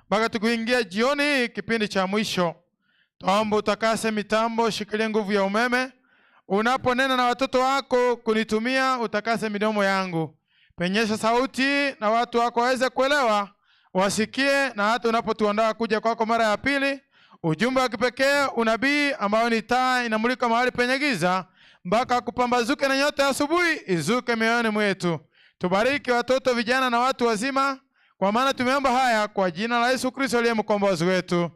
mpaka tukuingia jioni hii kipindi cha mwisho. Tuombe utakase mitambo, shikilie nguvu ya umeme. Unaponena na watoto wako kunitumia, utakase midomo yangu. Penyesha sauti na watu wako waweze kuelewa, wasikie, na hata unapotuandaa kuja kwako mara ya pili, ujumbe wa kipekee, unabii ambao ni taa inamulika mahali penye giza, mpaka kupambazuke na nyota ya asubuhi izuke mioyoni mwetu. Tubariki watoto, vijana na watu wazima, kwa maana tumeomba haya kwa jina la Yesu Kristo aliye mkombozi wetu.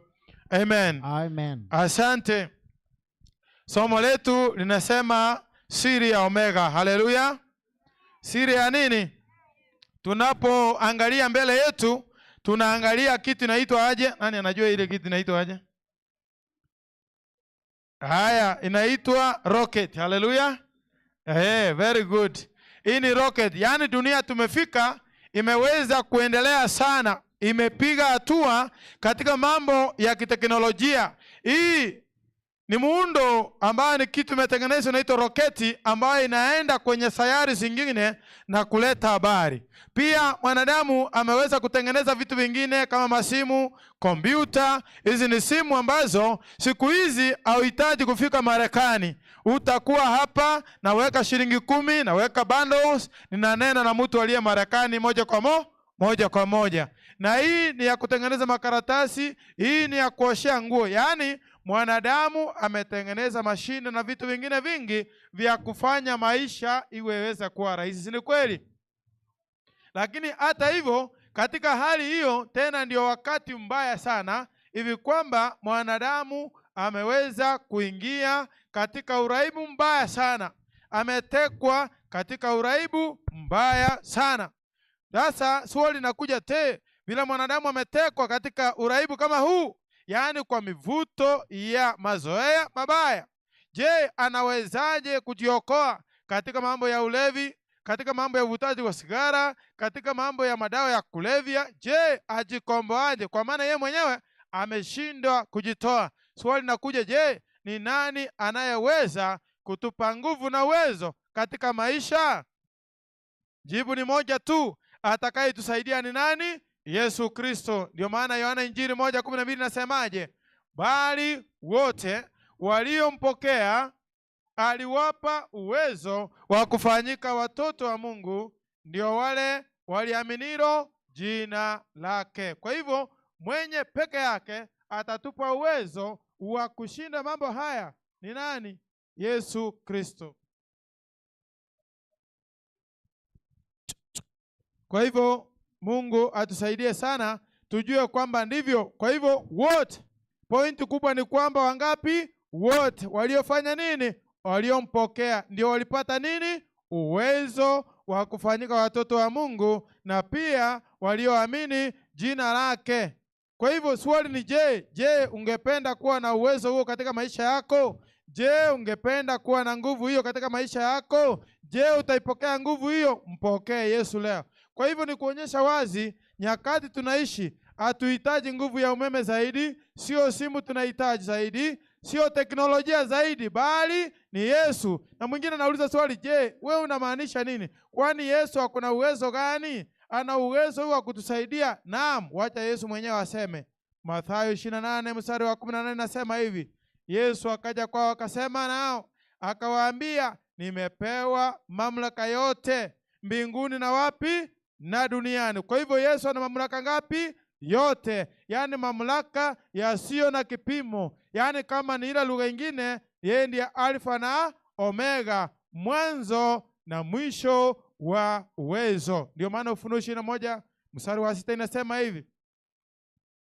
Amen. Amen. Asante. Somo letu linasema siri ya Omega. Haleluya! Siri ya nini? Tunapoangalia mbele yetu, tunaangalia kitu inaitwa aje? Nani anajua ile kitu inaitwa aje? Haya, inaitwa rocket. Haleluya! Hey, very good. Hii ni rocket. Yaani dunia tumefika, imeweza kuendelea sana, imepiga hatua katika mambo ya kiteknolojia. Hii ni muundo ambayo ni kitu imetengenezwa inaitwa roketi ambayo inaenda kwenye sayari zingine na kuleta habari. Pia mwanadamu ameweza kutengeneza vitu vingine kama masimu, kompyuta. Hizi ni simu ambazo siku hizi hauhitaji kufika Marekani, utakuwa hapa, naweka shilingi 10, naweka bundles, ninanena na mtu aliye Marekani moja kwa moja. Na hii ni ya kutengeneza makaratasi, hii ni ya kuoshea nguo. Yaani mwanadamu ametengeneza mashine na vitu vingine vingi vya kufanya maisha iweweza kuwa rahisi, si ni kweli? Lakini hata hivyo, katika hali hiyo tena ndio wakati mbaya sana hivi kwamba mwanadamu ameweza kuingia katika uraibu mbaya sana, ametekwa katika uraibu mbaya sana. Sasa swali linakuja te, vile mwanadamu ametekwa katika uraibu kama huu, yaani kwa mivuto ya mazoea mabaya, je, anawezaje kujiokoa katika mambo ya ulevi, katika mambo ya uvutaji wa sigara, katika mambo ya madawa ya kulevya? Je, ajikomboaje? Kwa maana yeye mwenyewe ameshindwa kujitoa. Swali linakuja, je, ni nani anayeweza kutupa nguvu na uwezo katika maisha? Jibu ni moja tu, atakayetusaidia ni nani? Yesu Kristo. Ndio maana Yohana Injili 1:12 nasemaje? Bali wote waliompokea aliwapa uwezo wa kufanyika watoto wa Mungu, ndio wale waliaminiro jina lake. Kwa hivyo mwenye peke yake atatupa uwezo wa kushinda mambo haya ni nani? Yesu Kristo. Kwa hivyo Mungu atusaidie sana tujue kwamba ndivyo. Kwa hivyo wote, pointi kubwa ni kwamba wangapi? Wote waliofanya nini? Waliompokea ndio walipata nini? Uwezo wa kufanyika watoto wa Mungu, na pia walioamini jina lake. Kwa hivyo swali ni je, je, ungependa kuwa na uwezo huo katika maisha yako? Je, ungependa kuwa na nguvu hiyo katika maisha yako? Je, utaipokea nguvu hiyo? Mpokee Yesu leo. Kwa hivyo ni kuonyesha wazi nyakati tunaishi, hatuhitaji nguvu ya umeme zaidi, sio simu tunahitaji zaidi, sio teknolojia zaidi, bali ni Yesu. Na mwingine anauliza swali, je, wewe unamaanisha nini? Kwani Yesu akona uwezo gani? Ana uwezo wa kutusaidia? Naam, wacha Yesu mwenyewe aseme. Mathayo 28 mstari wa 18 nasema hivi, Yesu akaja kwao akasema nao akawaambia, nimepewa mamlaka yote mbinguni na wapi? Na duniani. Kwa hivyo Yesu ana mamlaka ngapi? Yote, yaani mamlaka yasiyo na kipimo. Yaani kama ni ile lugha nyingine, yeye ndiye Alfa na Omega, mwanzo na mwisho wa uwezo. Ndio maana Ufunuo 21 mstari wa 6 inasema hivi,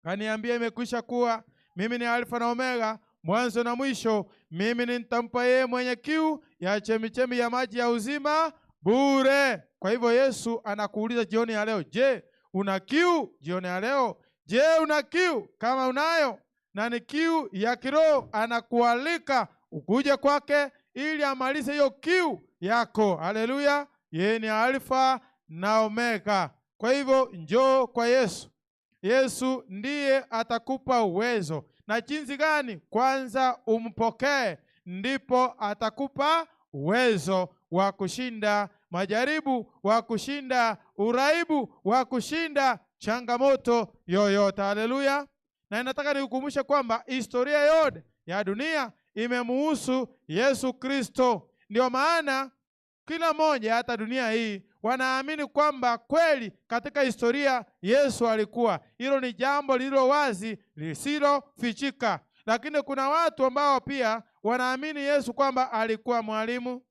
kaniambia imekwisha kuwa, mimi ni Alfa na Omega, mwanzo na mwisho. Mimi nitampa yeye mwenye kiu ya chemichemi ya maji ya uzima bure. Kwa hivyo Yesu anakuuliza jioni ya leo, je, una kiu jioni ya leo? Je, una kiu? Kama unayo na ni kiu ya kiroho, anakualika ukuje kwake ili amalize hiyo kiu yako. Haleluya! Yeye ni Alfa na Omega. Kwa hivyo njoo kwa Yesu. Yesu ndiye atakupa uwezo. Na jinsi gani? Kwanza umpokee, ndipo atakupa uwezo wa kushinda majaribu, wa kushinda uraibu, wa kushinda changamoto yoyote. Haleluya! Na nataka nikukumbushe kwamba historia yote ya dunia imemuhusu Yesu Kristo. Ndio maana kila mmoja hata dunia hii wanaamini kwamba kweli katika historia Yesu alikuwa. Hilo ni jambo lililo wazi lisilofichika. Lakini kuna watu ambao pia wanaamini Yesu kwamba alikuwa mwalimu,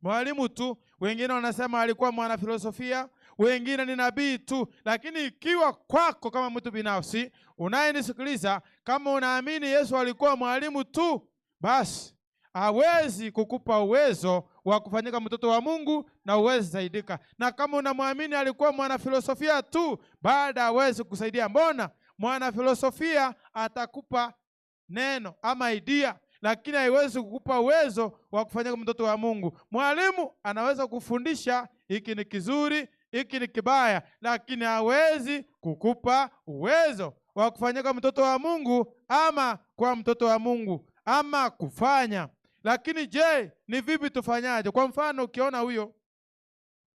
mwalimu tu. Wengine wanasema alikuwa mwanafilosofia, wengine ni nabii tu. Lakini ikiwa kwako kama mtu binafsi unayenisikiliza, kama unaamini Yesu alikuwa mwalimu tu, basi hawezi kukupa uwezo wa kufanyika mtoto wa Mungu na uwezi saidika. Na kama unamwamini alikuwa mwanafilosofia tu, baada hawezi kusaidia. Mbona mwanafilosofia atakupa neno ama idea, lakini haiwezi kukupa uwezo wa kufanyika mtoto wa Mungu. Mwalimu anaweza kufundisha hiki ni kizuri, hiki ni kibaya, lakini hawezi kukupa uwezo wa kufanyika mtoto wa Mungu ama kwa mtoto wa Mungu ama kufanya. Lakini je, ni vipi tufanyaje? Kwa mfano, ukiona huyo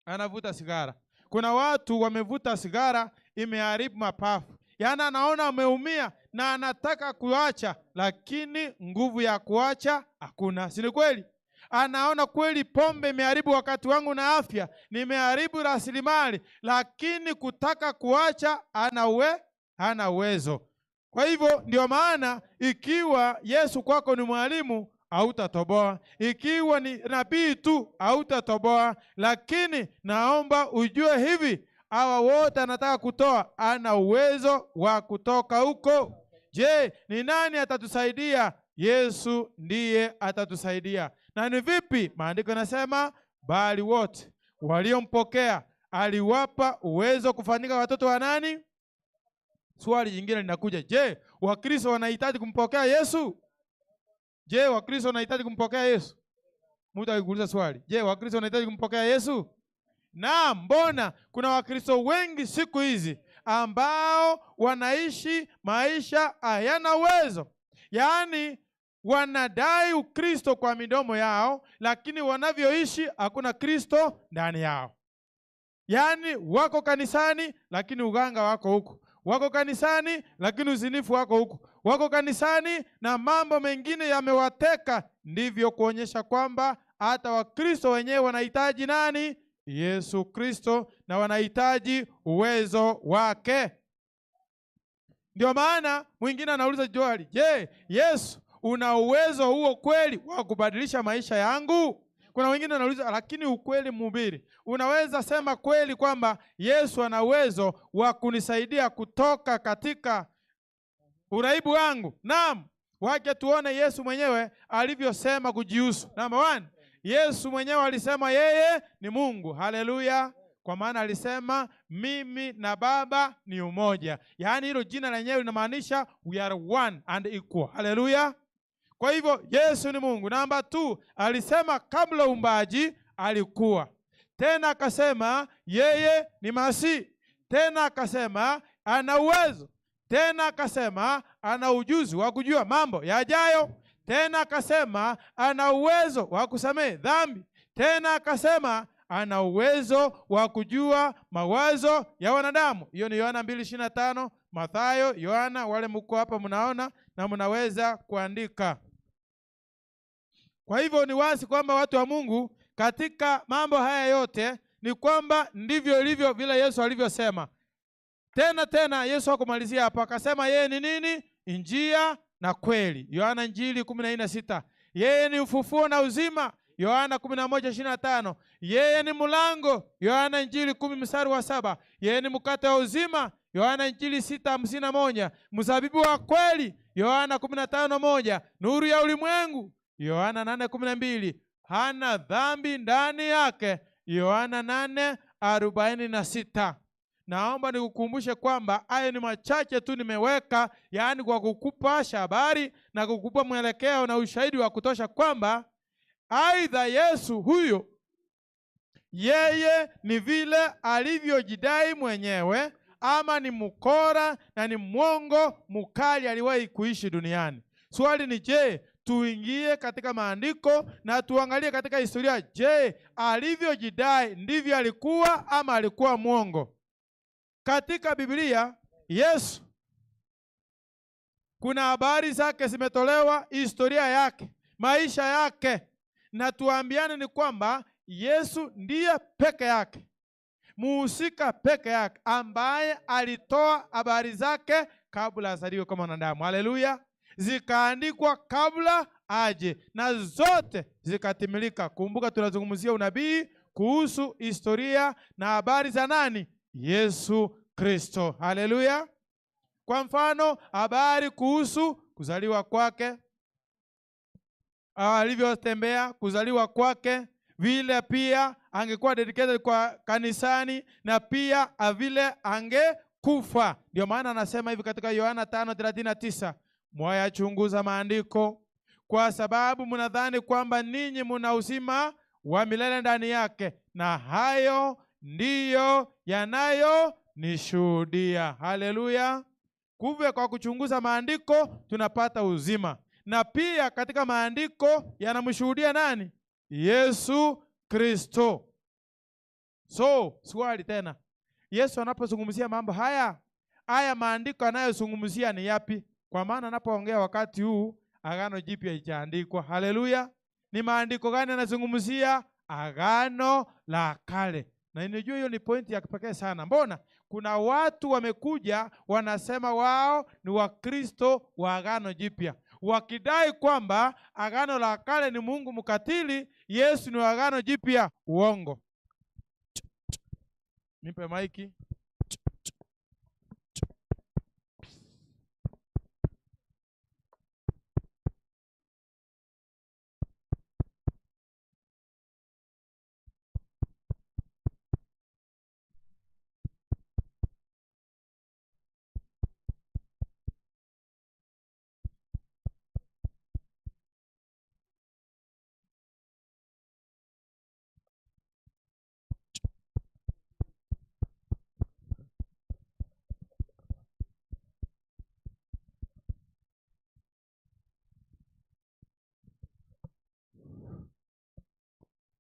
anavuta sigara, kuna watu wamevuta sigara imeharibu mapafu, yaani anaona ameumia na anataka kuacha, lakini nguvu ya kuacha hakuna. Si ni kweli? Anaona kweli pombe imeharibu wakati wangu na afya, nimeharibu rasilimali, lakini kutaka kuacha hana uwezo. Kwa hivyo ndio maana ikiwa Yesu kwako ni mwalimu hautatoboa, ikiwa ni nabii tu hautatoboa. Lakini naomba ujue hivi, hawa wote anataka kutoa, ana uwezo wa kutoka huko. Je, ni nani atatusaidia? Yesu ndiye atatusaidia. Na ni vipi? Maandiko yanasema bali wote waliompokea aliwapa uwezo kufanyika watoto wa nani? Swali jingine linakuja, je, Wakristo wanahitaji kumpokea Yesu? Je, Wakristo wanahitaji kumpokea Yesu? Mtu akikuuliza swali, je, Wakristo wanahitaji kumpokea Yesu? Naam, mbona kuna Wakristo wengi siku hizi ambao wanaishi maisha hayana uwezo. Yaani wanadai Ukristo kwa midomo yao, lakini wanavyoishi hakuna Kristo ndani yao. Yaani wako kanisani lakini uganga wako huko. Wako kanisani lakini uzinifu wako huko. Wako kanisani na mambo mengine yamewateka. Ndivyo kuonyesha kwamba hata Wakristo wenyewe wanahitaji nani? Yesu Kristo, na wanahitaji uwezo wake. Ndio maana mwingine anauliza swali, je, Yesu una uwezo huo kweli wa kubadilisha maisha yangu? Kuna wengine wanauliza, lakini ukweli mhubiri, unaweza sema kweli kwamba Yesu ana uwezo wa kunisaidia kutoka katika uraibu wangu? Naam, wacha tuone Yesu mwenyewe alivyosema kujihusu. Number 1, Yesu mwenyewe alisema yeye ni Mungu. Haleluya. Kwa maana alisema mimi na Baba ni umoja. Yaani hilo jina lenyewe linamaanisha we are one and equal. Haleluya. Kwa hivyo Yesu ni Mungu. Namba 2, alisema kabla uumbaji alikuwa. Tena akasema yeye ni Masihi. Tena akasema ana uwezo. Tena akasema ana ujuzi wa kujua mambo yajayo. Tena akasema ana uwezo wa kusamehe dhambi. Tena akasema ana uwezo wa kujua mawazo ya wanadamu. Hiyo ni Yohana 2:25, Mathayo, Yohana. Wale mko hapa mnaona na mnaweza kuandika. Kwa hivyo ni wazi kwamba watu wa Mungu katika mambo haya yote ni kwamba ndivyo ilivyo vile Yesu alivyosema. Tena tena Yesu hakumalizia hapo, akasema yeye ni nini? Njia na kweli. Yohana Injili 14:6. Yeye ni ufufuo na uzima. Yohana 11:25. Yeye ni mlango. Yohana Injili 10:7. Yeye ni mkate wa uzima. Yohana Injili 6:51. Mzabibu wa kweli. Yohana 15:1. Nuru ya ulimwengu. Yohana 8:12. Hana dhambi ndani yake. Yohana 8:46. Naomba nikukumbushe kwamba hayo ni machache tu nimeweka, yaani kwa kukupasha habari na kukupa mwelekeo na ushahidi wa kutosha kwamba aidha Yesu huyo yeye ni vile alivyojidai mwenyewe, ama ni mkora na ni mwongo mkali aliwahi kuishi duniani. Swali ni je, tuingie katika maandiko na tuangalie katika historia, je, alivyojidai ndivyo alikuwa ama alikuwa mwongo? Katika Biblia Yesu kuna habari zake zimetolewa, historia yake, maisha yake, na tuambiane ni kwamba Yesu ndiye peke yake muhusika peke yake ambaye alitoa habari zake kabla azaliwe kama mwanadamu. Haleluya! Zikaandikwa kabla aje na zote zikatimilika. Kumbuka tunazungumzia unabii kuhusu historia na habari za nani? Yesu Kristo. Haleluya! Kwa mfano, habari kuhusu kuzaliwa kwake, alivyotembea, kuzaliwa kwake, vile pia angekuwa dedicated kwa kanisani na pia vile angekufa. Ndio maana anasema hivi katika Yohana 5:39, mwayachunguza maandiko kwa sababu mnadhani kwamba ninyi mna uzima wa milele ndani yake, na hayo ndiyo yanayonishuhudia. Haleluya! Kumbe kwa kuchunguza maandiko tunapata uzima, na pia katika maandiko yanamshuhudia nani? Yesu Kristo. So swali tena, Yesu anapozungumzia mambo haya, haya maandiko anayozungumzia ni yapi? Kwa maana anapoongea wakati huu Agano Jipya ichaandikwa. Haleluya! Ni maandiko gani anazungumzia? Agano la Kale. Na ninajua hiyo ni pointi ya kipekee sana. Mbona kuna watu wamekuja wanasema wao ni Wakristo wa Agano Jipya, wakidai kwamba Agano la Kale ni Mungu mkatili, Yesu ni wa Agano Jipya. Uongo. Nipe maiki.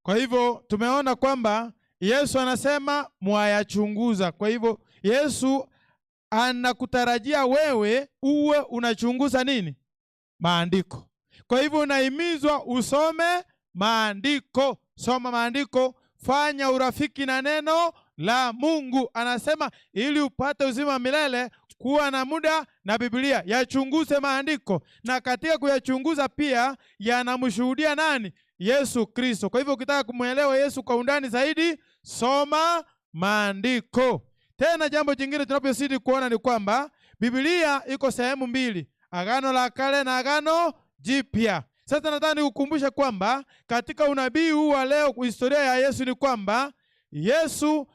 Kwa hivyo tumeona kwamba Yesu anasema mwayachunguza. Kwa hivyo Yesu anakutarajia wewe uwe unachunguza nini? Maandiko. Kwa hivyo unahimizwa usome maandiko. Soma maandiko, fanya urafiki na neno la Mungu. Anasema ili upate uzima wa milele, kuwa na muda na Biblia, yachunguze maandiko, na katika kuyachunguza pia yanamshuhudia nani? Yesu Kristo. Kwa hivyo ukitaka kumwelewa Yesu kwa undani zaidi, soma maandiko. Tena jambo jingine tunapozidi kuona ni kwamba Biblia iko sehemu mbili, Agano la Kale na Agano Jipya. Sasa nataka nikukumbushe kwamba katika unabii huu wa leo, historia ya Yesu ni kwamba Yesu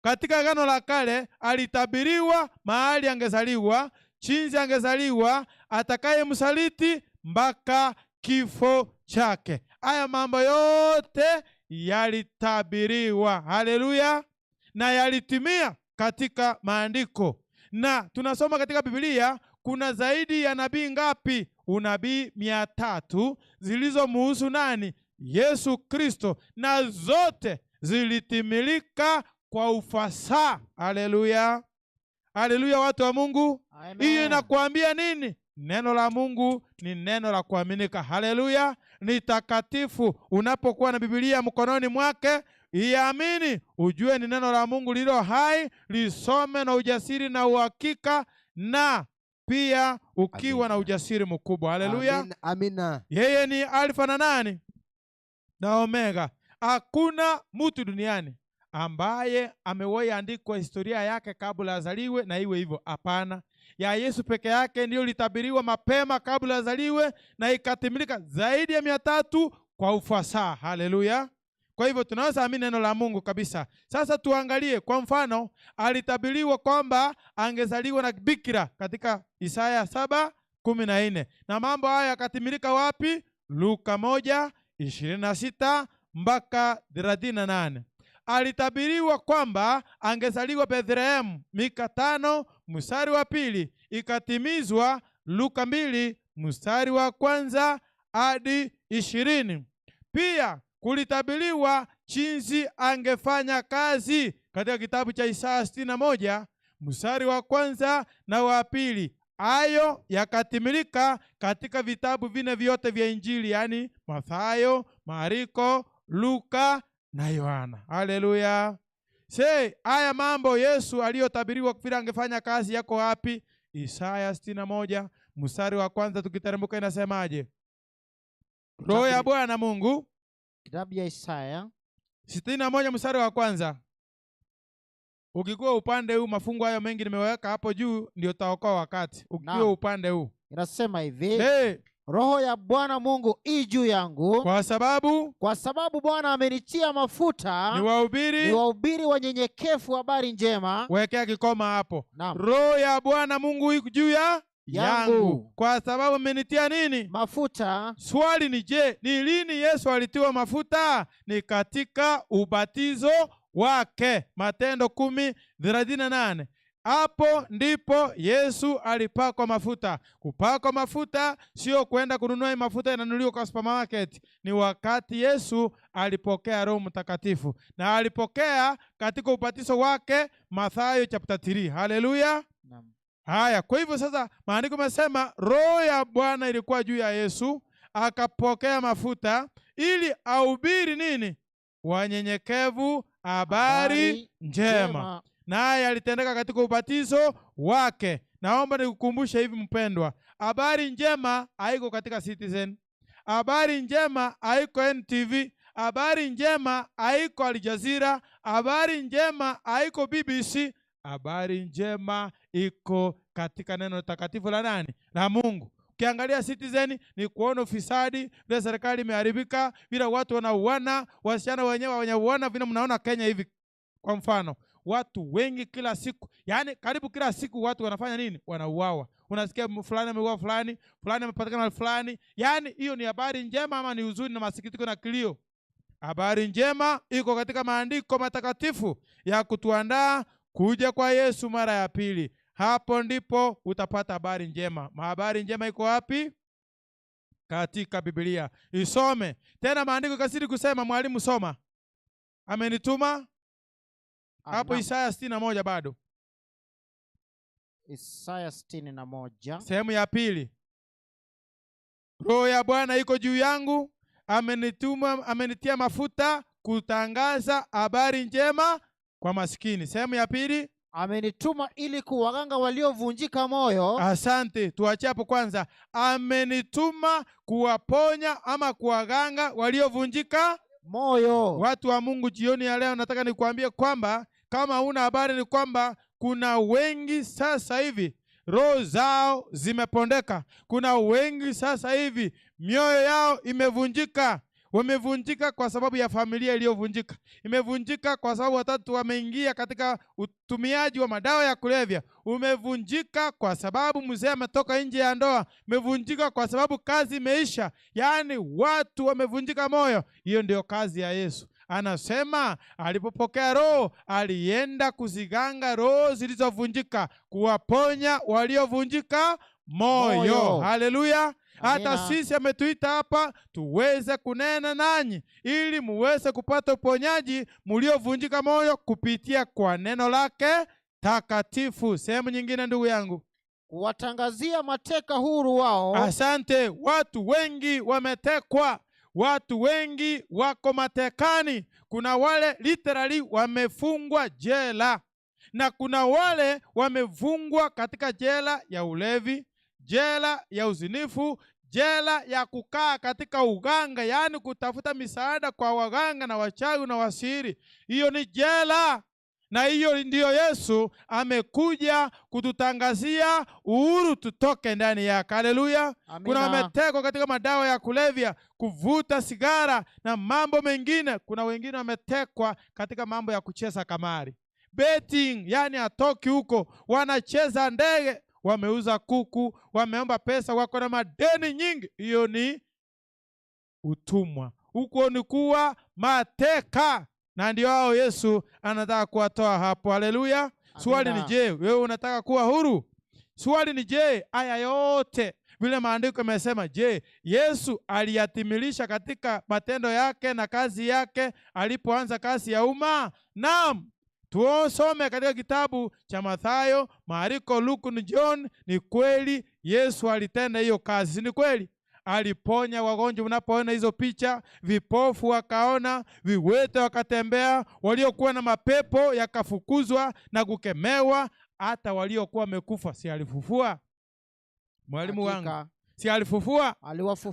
katika Agano la Kale alitabiriwa mahali angezaliwa, chinzi angezaliwa, atakayemsaliti mpaka kifo chake. Haya mambo yote yalitabiriwa. Haleluya! Na yalitimia katika maandiko. Na tunasoma katika Biblia kuna zaidi ya nabii ngapi? Unabii 300 zilizomuhusu nani? Yesu Kristo, na zote zilitimilika kwa ufasaha. Haleluya! Haleluya, watu wa Mungu. Hiyo inakuambia nini? Neno la Mungu ni neno la kuaminika. Haleluya, ni takatifu. Unapokuwa na Biblia mkononi mwake, iamini, ujue ni neno la Mungu lililo hai, lisome na ujasiri na uhakika, na pia ukiwa na ujasiri mkubwa. Haleluya, amina. Yeye ni Alfa na nani na Omega. Hakuna mtu duniani ambaye amewahi andikwa historia yake kabla azaliwe na iwe hivyo. Hapana. Ya Yesu peke yake ndiyo litabiriwa mapema kabla azaliwe na ikatimilika zaidi ya 300 kwa ufasaha. Haleluya. Kwa hivyo tunaweza amini neno la Mungu kabisa. Sasa tuangalie kwa mfano, alitabiriwa kwamba angezaliwa na bikira katika Isaya 7:14. Na mambo haya yakatimilika wapi? Luka 1:26 mpaka 38. Alitabiriwa kwamba angezaliwa Bethlehemu, Mika 5:2, ikatimizwa Luka 2:1 hadi 20. Pia kulitabiriwa jinsi angefanya kazi katika kitabu cha Isaya 61 mstari wa kwanza na wa pili. Hayo yakatimilika katika vitabu vine vyote vya Injili, yani Mathayo, Mariko, Luka na Yohana. Haleluya. Se, haya mambo Yesu aliyotabiriwa vile angefanya kazi yako wapi? Isaya 61 mstari wa kwanza tukiteremka inasemaje? Roho ya Bwana Mungu. Kitabu ya Isaya 61 mstari wa kwanza. Ukikuwa upande huu, mafungu hayo mengi nimeweka hapo juu ndio utaokoa wakati. Ukiwa upande huu inasema hivi: hey, Roho ya Bwana Mungu i juu yangu, kwa sababu Bwana amenitia mafuta niwahubiri wanyenyekevu habari njema. Wekea kikoma hapo. Roho ya Bwana Mungu iko juu ya yangu kwa sababu amenitia nini? Mafuta. Swali ni je, ni lini Yesu alitiwa mafuta? Ni katika ubatizo wake, Matendo 10:38. Hapo ndipo Yesu alipakwa mafuta. Kupakwa mafuta sio kwenda kununua mafuta yananunuliwa kwa supermarket. Ni wakati Yesu alipokea Roho Mtakatifu, na alipokea katika ubatizo wake, Mathayo chapter 3. Haleluya. Naam. Haya, kwa hivyo sasa maandiko yanasema Roho ya Bwana ilikuwa juu ya Yesu, akapokea mafuta ili ahubiri nini? Wanyenyekevu habari njema. Naye alitendeka katika ubatizo wake. Naomba nikukumbushe hivi mpendwa, habari njema haiko katika Citizen, habari njema haiko NTV, habari njema haiko Al Jazeera, habari njema haiko BBC. Habari njema iko katika neno takatifu la nani? La Mungu. Ukiangalia Citizen ni kuona ufisadi, vile serikali imeharibika, vile watu wanauana, wasichana wenyewe wanauana, vile mnaona Kenya hivi kwa mfano. Watu wengi kila siku, yani karibu kila siku watu wanafanya nini? Wanauawa. Unasikia fulani ameuawa fulani, fulani amepatikana fulani. Yani hiyo ni habari njema ama ni huzuni na masikitiko na kilio? Habari njema iko katika maandiko matakatifu ya kutuandaa kuja kwa Yesu mara ya pili. Hapo ndipo utapata habari njema. Habari njema iko wapi? Katika Biblia. Isome. Tena maandiko kasiri kusema, mwalimu soma. Amenituma hapo Isaya 61 bado. Isaya 61 sehemu ya pili. Roho ya Bwana iko juu yangu, amenituma, amenitia mafuta kutangaza habari njema kwa maskini. Sehemu ya pili, amenituma ili kuwaganga waliovunjika moyo. Asante, tuachie hapo kwanza. Amenituma kuwaponya ama kuwaganga waliovunjika moyo. Watu wa Mungu, jioni ya leo nataka nikuambie kwamba kama huna habari ni kwamba kuna wengi sasa hivi roho zao zimepondeka. Kuna wengi sasa hivi mioyo yao imevunjika. Wamevunjika kwa sababu ya familia iliyovunjika. Imevunjika kwa sababu watatu wameingia katika utumiaji wa madawa ya kulevya. Umevunjika kwa sababu mzee ametoka nje ya ndoa. Umevunjika kwa sababu kazi imeisha. Yaani watu wamevunjika moyo. Hiyo ndio kazi ya Yesu. Anasema alipopokea roho alienda kuziganga roho zilizovunjika, kuwaponya waliovunjika moyo. Haleluya. Hata sisi ametuita hapa tuweze kunena nanyi ili muweze kupata uponyaji mliovunjika moyo kupitia kwa neno lake takatifu. Sehemu nyingine ndugu yangu, kuwatangazia mateka huru wao. Asante. Watu wengi wametekwa, watu wengi wako matekani. Kuna wale literally wamefungwa jela, na kuna wale wamefungwa katika jela ya ulevi, jela ya uzinifu, jela ya kukaa katika uganga, yaani kutafuta misaada kwa waganga na wachawi na wasiri. Hiyo ni jela. Na hiyo ndiyo Yesu amekuja kututangazia uhuru tutoke ndani yake. Haleluya. Kuna wametekwa katika madawa ya kulevya, kuvuta sigara na mambo mengine. Kuna wengine wametekwa katika mambo ya kucheza kamari, betting, yani atoki huko, wanacheza ndege, wameuza kuku, wameomba pesa, wako na madeni nyingi. Hiyo ni utumwa, huko ni kuwa mateka. Na ndio hao Yesu anataka kuwatoa hapo. Haleluya. Swali ni je, wewe unataka kuwa huru? Swali ni je, haya yote vile maandiko yamesema, je, Yesu aliyatimilisha katika matendo yake na kazi yake alipoanza kazi ya umma? Naam. Tuosome katika kitabu cha Mathayo, Mariko, Luka na John. Ni kweli Yesu alitenda hiyo kazi, si ni kweli? Aliponya wagonjwa, unapoona hizo picha, vipofu wakaona, viwete wakatembea, waliokuwa na mapepo yakafukuzwa na kukemewa, hata waliokuwa wamekufa si alifufua? Mwalimu wangu, si alifufua?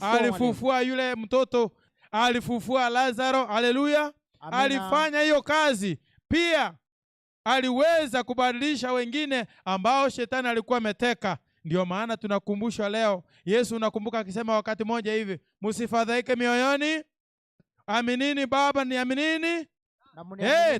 Alifufua yule mtoto, alifufua Lazaro. Haleluya! Alifanya hiyo kazi. Pia aliweza kubadilisha wengine ambao shetani alikuwa ameteka. Ndio maana tunakumbushwa leo. Yesu unakumbuka akisema wakati mmoja hivi, msifadhaike mioyoni, aminini Baba, niaminini.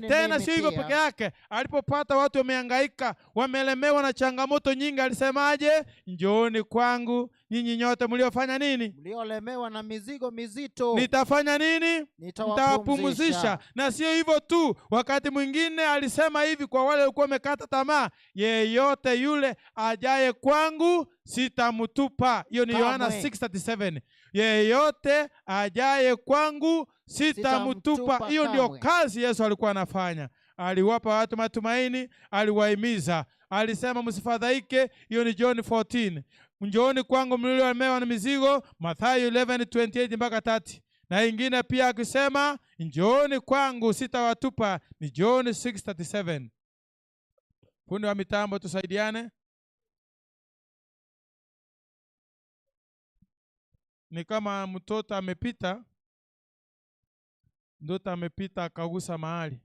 Tena sio hivyo peke yake. Alipopata watu wamehangaika, wamelemewa na changamoto nyingi, alisemaje? Njooni kwangu nyinyi nyote mliofanya nini? Mliolemewa na mizigo mizito. Nitafanya nini? Nitawapumzisha. Na sio hivyo tu, wakati mwingine alisema hivi kwa wale walikuwa wamekata tamaa, yeyote yule ajaye kwangu sitamtupa. Hiyo ni Yohana 6:37. Yeyote ajaye kwangu sitamtupa. Hiyo ndio kazi Yesu alikuwa anafanya. Aliwapa watu matumaini, aliwahimiza, alisema msifadhaike. Hiyo ni John 14. Njooni kwangu mliolemewa na mizigo, Mathayo 11:28 mpaka 30. Na ingine pia akisema njooni kwangu sitawatupa, ni John 6:37. Fundi wa mitambo tusaidiane. Ni kama mtoto amepita, mtoto amepita akagusa mahali.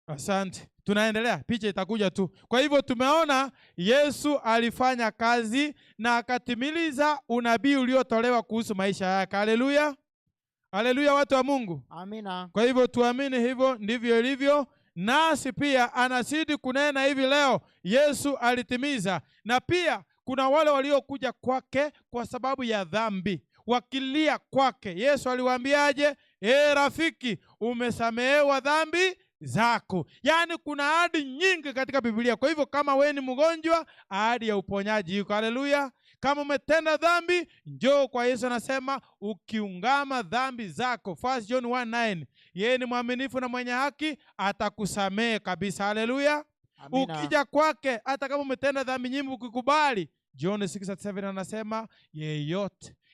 Asante. Tunaendelea, picha itakuja tu. Kwa hivyo tumeona Yesu alifanya kazi na akatimiliza unabii uliotolewa kuhusu maisha yake. Haleluya. Haleluya watu wa Mungu. Amina. Kwa hivyo tuamini hivyo ndivyo ilivyo. Nasi pia anazidi kunena hivi leo, Yesu alitimiza. Na pia kuna wale waliokuja kwake kwa sababu ya dhambi, wakilia kwake. Yesu aliwaambiaje? Rafiki, umesamehewa dhambi zako. Yaani kuna ahadi nyingi katika Biblia. Kwa hivyo kama wewe ni mgonjwa, ahadi ya uponyaji iko. Haleluya. Kama umetenda dhambi, njoo kwa Yesu. Anasema ukiungama dhambi zako, 1 John 1:9, yeye ni mwaminifu na mwenye haki, atakusamehe kabisa. Haleluya. Ukija kwake, hata kama umetenda dhambi nyingi, ukikubali, John 6:7 anasema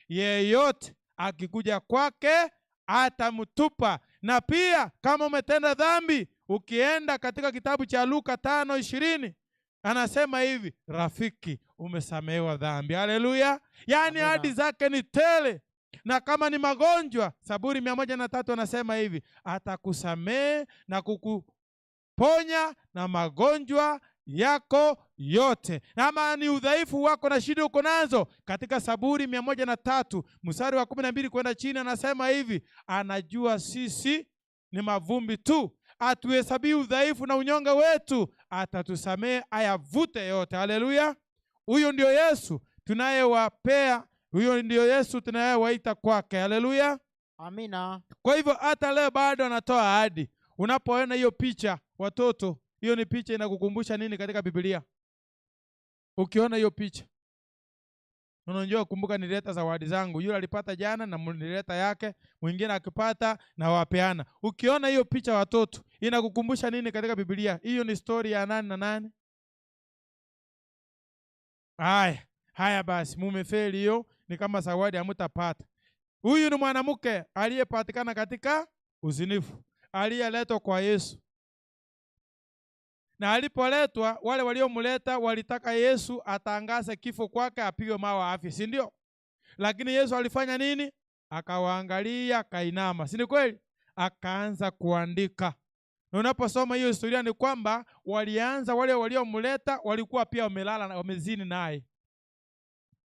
yeyote akikuja kwake atamtupa. Na pia kama umetenda dhambi, ukienda katika kitabu cha Luka 5:20 anasema hivi, rafiki, umesamehewa dhambi. Haleluya. Yaani ahadi zake ni tele. Na kama ni magonjwa, Zaburi 103 anasema hivi, atakusamehe na kukuponya na magonjwa yako yote. Ama ni udhaifu wako na shida uko nazo, katika Zaburi 103 mstari wa 12 kwenda chini anasema hivi, anajua sisi ni mavumbi tu, atuhesabii udhaifu na unyonge wetu, atatusamehe ayavute yote. Haleluya. Huyo ndio Yesu tunayewapea, huyo ndio Yesu tunayewaita kwake. Haleluya. Amina. Kwa hivyo hata leo bado anatoa ahadi. Unapoona hiyo picha watoto, hiyo ni picha inakukumbusha nini katika Biblia? Ukiona hiyo picha unajua, kumbuka nilileta zawadi zangu, yule alipata jana na nilileta yake, mwingine akipata na wapeana. Ukiona hiyo picha watoto, inakukumbusha nini katika Biblia? Hiyo ni story ya nani na nani? Haya basi, mumefeli hiyo, ni kama zawadi hamtapata. Huyu ni mwanamke aliyepatikana katika uzinifu, aliyeletwa kwa Yesu. Na alipoletwa, wale waliomleta walitaka Yesu atangaze kifo kwake, apigwe mawe afe, si ndio? Lakini Yesu alifanya nini? Akawaangalia, akainama, si ni kweli? Akaanza kuandika. Na unaposoma hiyo historia ni kwamba walianza, wale waliomleta walikuwa pia wamelala na wamezini naye.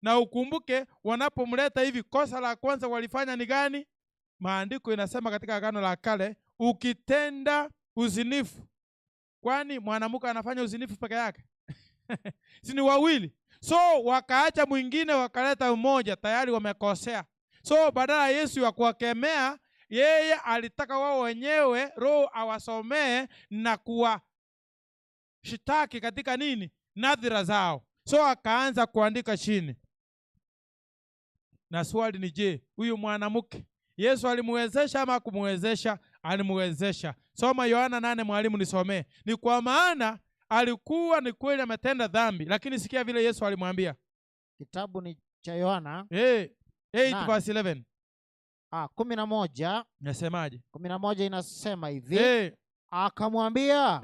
Na ukumbuke wanapomleta hivi, kosa la kwanza walifanya ni gani? Maandiko inasema katika Agano la Kale, ukitenda uzinifu. Kwani mwanamke anafanya uzinifu peke yake? Si ni wawili? So wakaacha mwingine wakaleta mmoja, tayari wamekosea. So badala Yesu ya kuwakemea, yeye alitaka wao wenyewe Roho awasomee na kuwashitaki katika nini? Nadhira zao. So akaanza kuandika chini. Na swali ni je, huyu mwanamke Yesu alimwezesha ama kumwezesha? Alimwezesha. Soma Yohana 8 mwalimu nisomee. Ni kwa maana alikuwa ni kweli ametenda dhambi, lakini sikia vile Yesu alimwambia. Kitabu ni cha Yohana 8 verse 11. 11. Nasemaje? 11 inasema hivi. Akamwambia,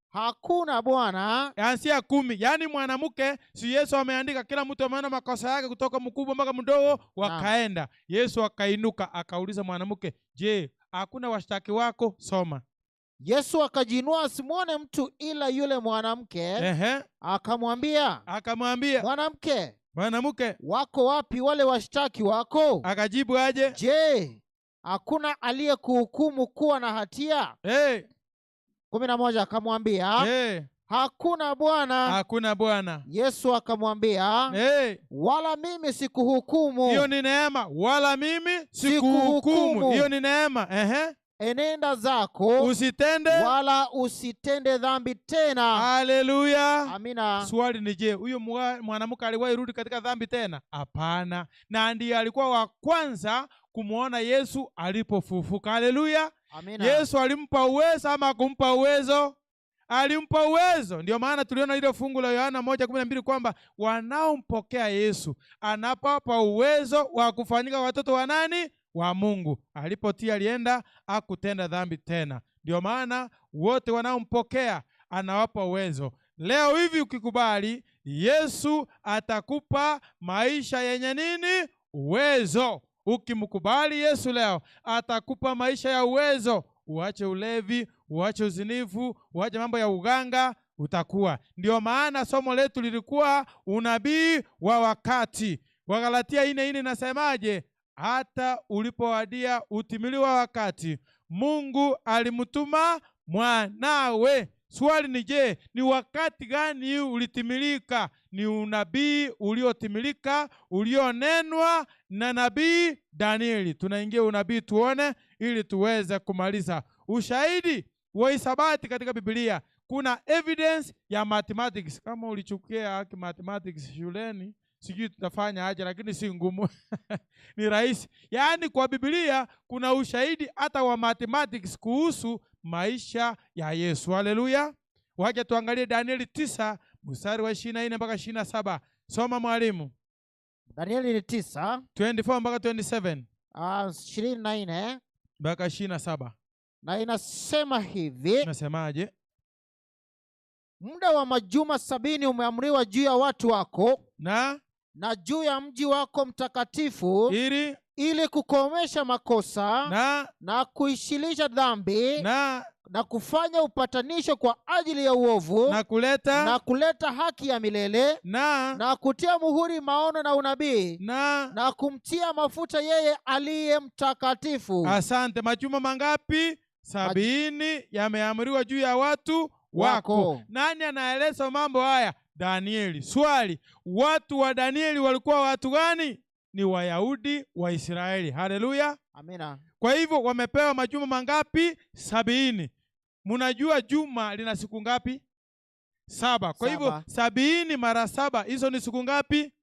hakuna Bwana. Ansia 10. Yaani mwanamke, si Yesu ameandika kila mtu ameona makosa yake kutoka mkubwa mpaka mdogo, wakaenda. Yesu akainuka akauliza mwanamke, je, hakuna washtaki wako? Soma. Yesu akajiinua asimuone mtu ila yule mwanamke. Akamwambia, mwanamke, mwanamke, wako wapi wale washtaki wako? Akajibu aje? Je, hakuna aliyekuhukumu kuwa na hatia? 11 akamwambia, hakuna Bwana. Hakuna Bwana. Yesu akamwambia, wala mimi sikuhukumu. Hiyo ni neema. Wala mimi sikuhukumu. Hiyo ni neema. Enenda zako, usitende wala usitende dhambi tena. Haleluya. Amina. Swali ni je, huyo mwanamke aliwahi rudi katika dhambi tena? Hapana. Na ndiye alikuwa wa kwanza kumuona Yesu alipofufuka. Haleluya. Amina. Yesu alimpa uwezo ama kumpa uwezo? Alimpa uwezo. Ndio maana tuliona ile fungu la Yohana 1:12 kwamba wanaompokea Yesu anapapa uwezo wa kufanyika watoto wa nani? Wa Mungu. Alipotia alienda hakutenda dhambi tena. Ndio maana wote wanaompokea anawapa uwezo. Leo hivi ukikubali Yesu atakupa maisha yenye nini? Uwezo. Ukimkubali Yesu leo atakupa maisha ya uwezo. Uache ulevi, uache uzinifu, uache mambo ya uganga, utakuwa. Ndio maana somo letu lilikuwa unabii wa wakati. Wagalatia 4:4 inasemaje? Hata ulipowadia utimili wa wakati, Mungu alimtuma mwanawe. Swali ni je, ni wakati gani ulitimilika? Ni unabii uliotimilika ulionenwa na nabii Danieli. Tunaingia unabii tuone ili tuweze kumaliza. Ushahidi wa hisabati katika Biblia. Kuna evidence ya mathematics. Kama ulichukia mathematics shuleni, sijui tutafanya aje, lakini si ngumu. Ni rahisi. Yaani kwa Biblia kuna ushahidi hata wa mathematics kuhusu maisha ya Yesu. Haleluya. Wacha tuangalie Danieli 9 mstari wa 24 mpaka 27. Soma mwalimu. Danieli 9 24 mpaka 27. 24 mpaka 27. Na inasema hivi. Inasemaje? Muda wa majuma 70 umeamriwa juu ya watu wako na juu ya mji wako mtakatifu, ili kukomesha makosa na kuishilisha dhambi na kufanya upatanisho kwa ajili ya uovu, na kuleta haki ya milele, na kutia muhuri maono na unabii, na kumtia mafuta yeye aliye mtakatifu. Asante. Majuma mangapi? 70 yameamriwa juu ya watu wako. Nani anaeleza mambo haya? Danieli. Swali, watu wa Danieli walikuwa watu gani? Ni Wayahudi wa Israeli. Haleluya. Amina. Kwa hivyo wamepewa majuma mangapi? 70. Mnajua juma lina siku ngapi? 7. Kwa hivyo 70 mara 7 hizo ni siku ngapi?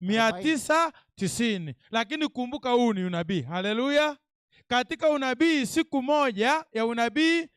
990. Lakini kumbuka huu ni unabii. Haleluya. Katika unabii siku moja ya unabii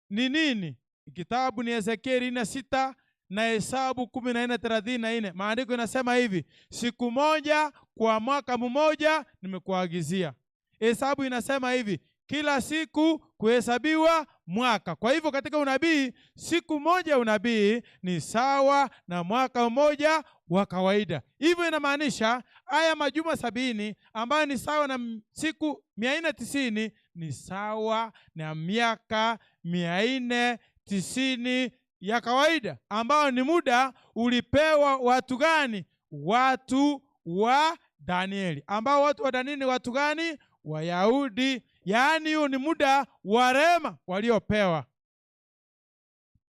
ni nini? Kitabu ni Ezekieli 6 na Hesabu 14:34. Maandiko inasema hivi: siku moja kwa mwaka mmoja nimekuagizia. Hesabu inasema hivi: kila siku kuhesabiwa mwaka. Kwa hivyo katika unabii siku moja unabii ni sawa na mwaka mmoja wa kawaida. Hivyo inamaanisha haya majuma 70 ambayo ni sawa na siku 490 ni sawa na miaka 490 ya kawaida, ambao ni muda ulipewa watu gani? Watu wa Danieli. Ambao watu wa Danieli ni watu gani? Wayahudi. Yaani huo ni muda wa rehema waliopewa.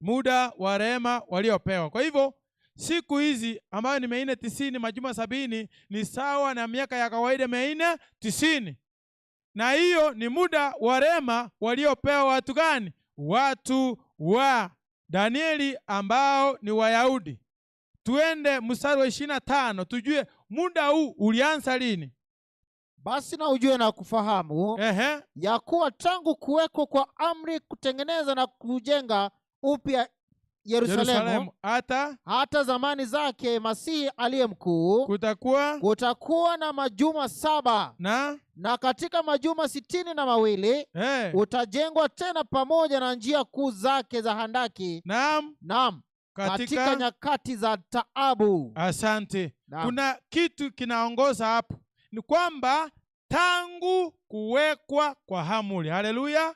Muda wa rehema waliopewa. Kwa hivyo siku hizi ambayo ni 490 majuma 70 ni sawa na miaka ya kawaida 490. Na hiyo ni muda wa rehema waliopewa watu gani? Watu wa Danieli ambao ni Wayahudi. Tuende mstari wa 25 tujue muda huu ulianza lini. Basi na ujue na kufahamu ya kuwa tangu kuwekwa kwa amri kutengeneza na kujenga upya Yerusalemu hata zamani zake Masihi aliye mkuu kutakuwa na majuma 7 na katika majuma 62 utajengwa tena pamoja na njia kuu zake za handaki. Naam. Katika nyakati za taabu. Asante. Naam. Kuna kitu kinaongoza hapo, ni kwamba tangu kuwekwa kwa amri. Haleluya.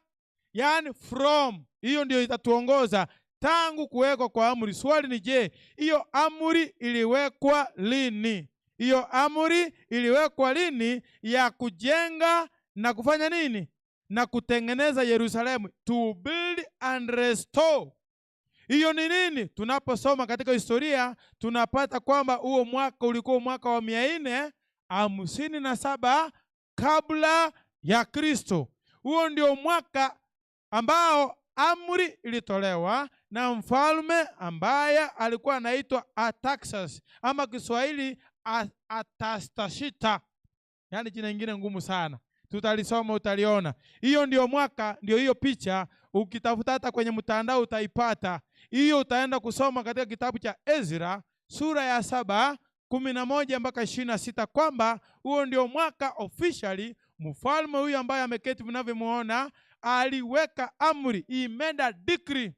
Yaani from, hiyo ndio itatuongoza, tangu kuwekwa kwa amri. Swali ni je, hiyo amri iliwekwa lini? Hiyo amri iliwekwa lini ya kujenga na kufanya nini? Na kutengeneza Yerusalemu, to build and restore. Hiyo ni nini? Tunaposoma katika historia tunapata kwamba huo mwaka ulikuwa mwaka wa 457 kabla ya Kristo. Huo ndio mwaka ambao amri ilitolewa na mfalme ambaye alikuwa anaitwa Artaxerxes, ama Kiswahili Atastashita. Yaani jina lingine ngumu sana. Tutalisoma, utaliona. Hiyo ndio mwaka, ndio hiyo picha. Ukitafuta hata kwenye mtandao utaipata. Hiyo utaenda kusoma katika kitabu cha Ezra sura ya 7 11 mpaka 26, kwamba huo ndio mwaka officially mfalme huyu ambaye ameketi mnavyomuona aliweka amri, imenda decree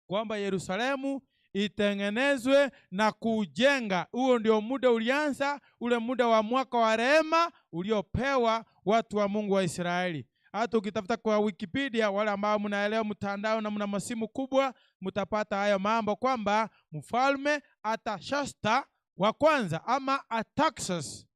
kwamba Yerusalemu itengenezwe na kujenga. Huo ndio muda ulianza, ule muda wa mwaka wa rehema uliopewa watu wa Mungu wa Israeli. Hata ukitafuta kwa Wikipedia, wale ambao mnaelewa mtandao na mna masimu kubwa, mtapata hayo mambo kwamba mfalme Artashasta wa kwanza ama Artaxerxes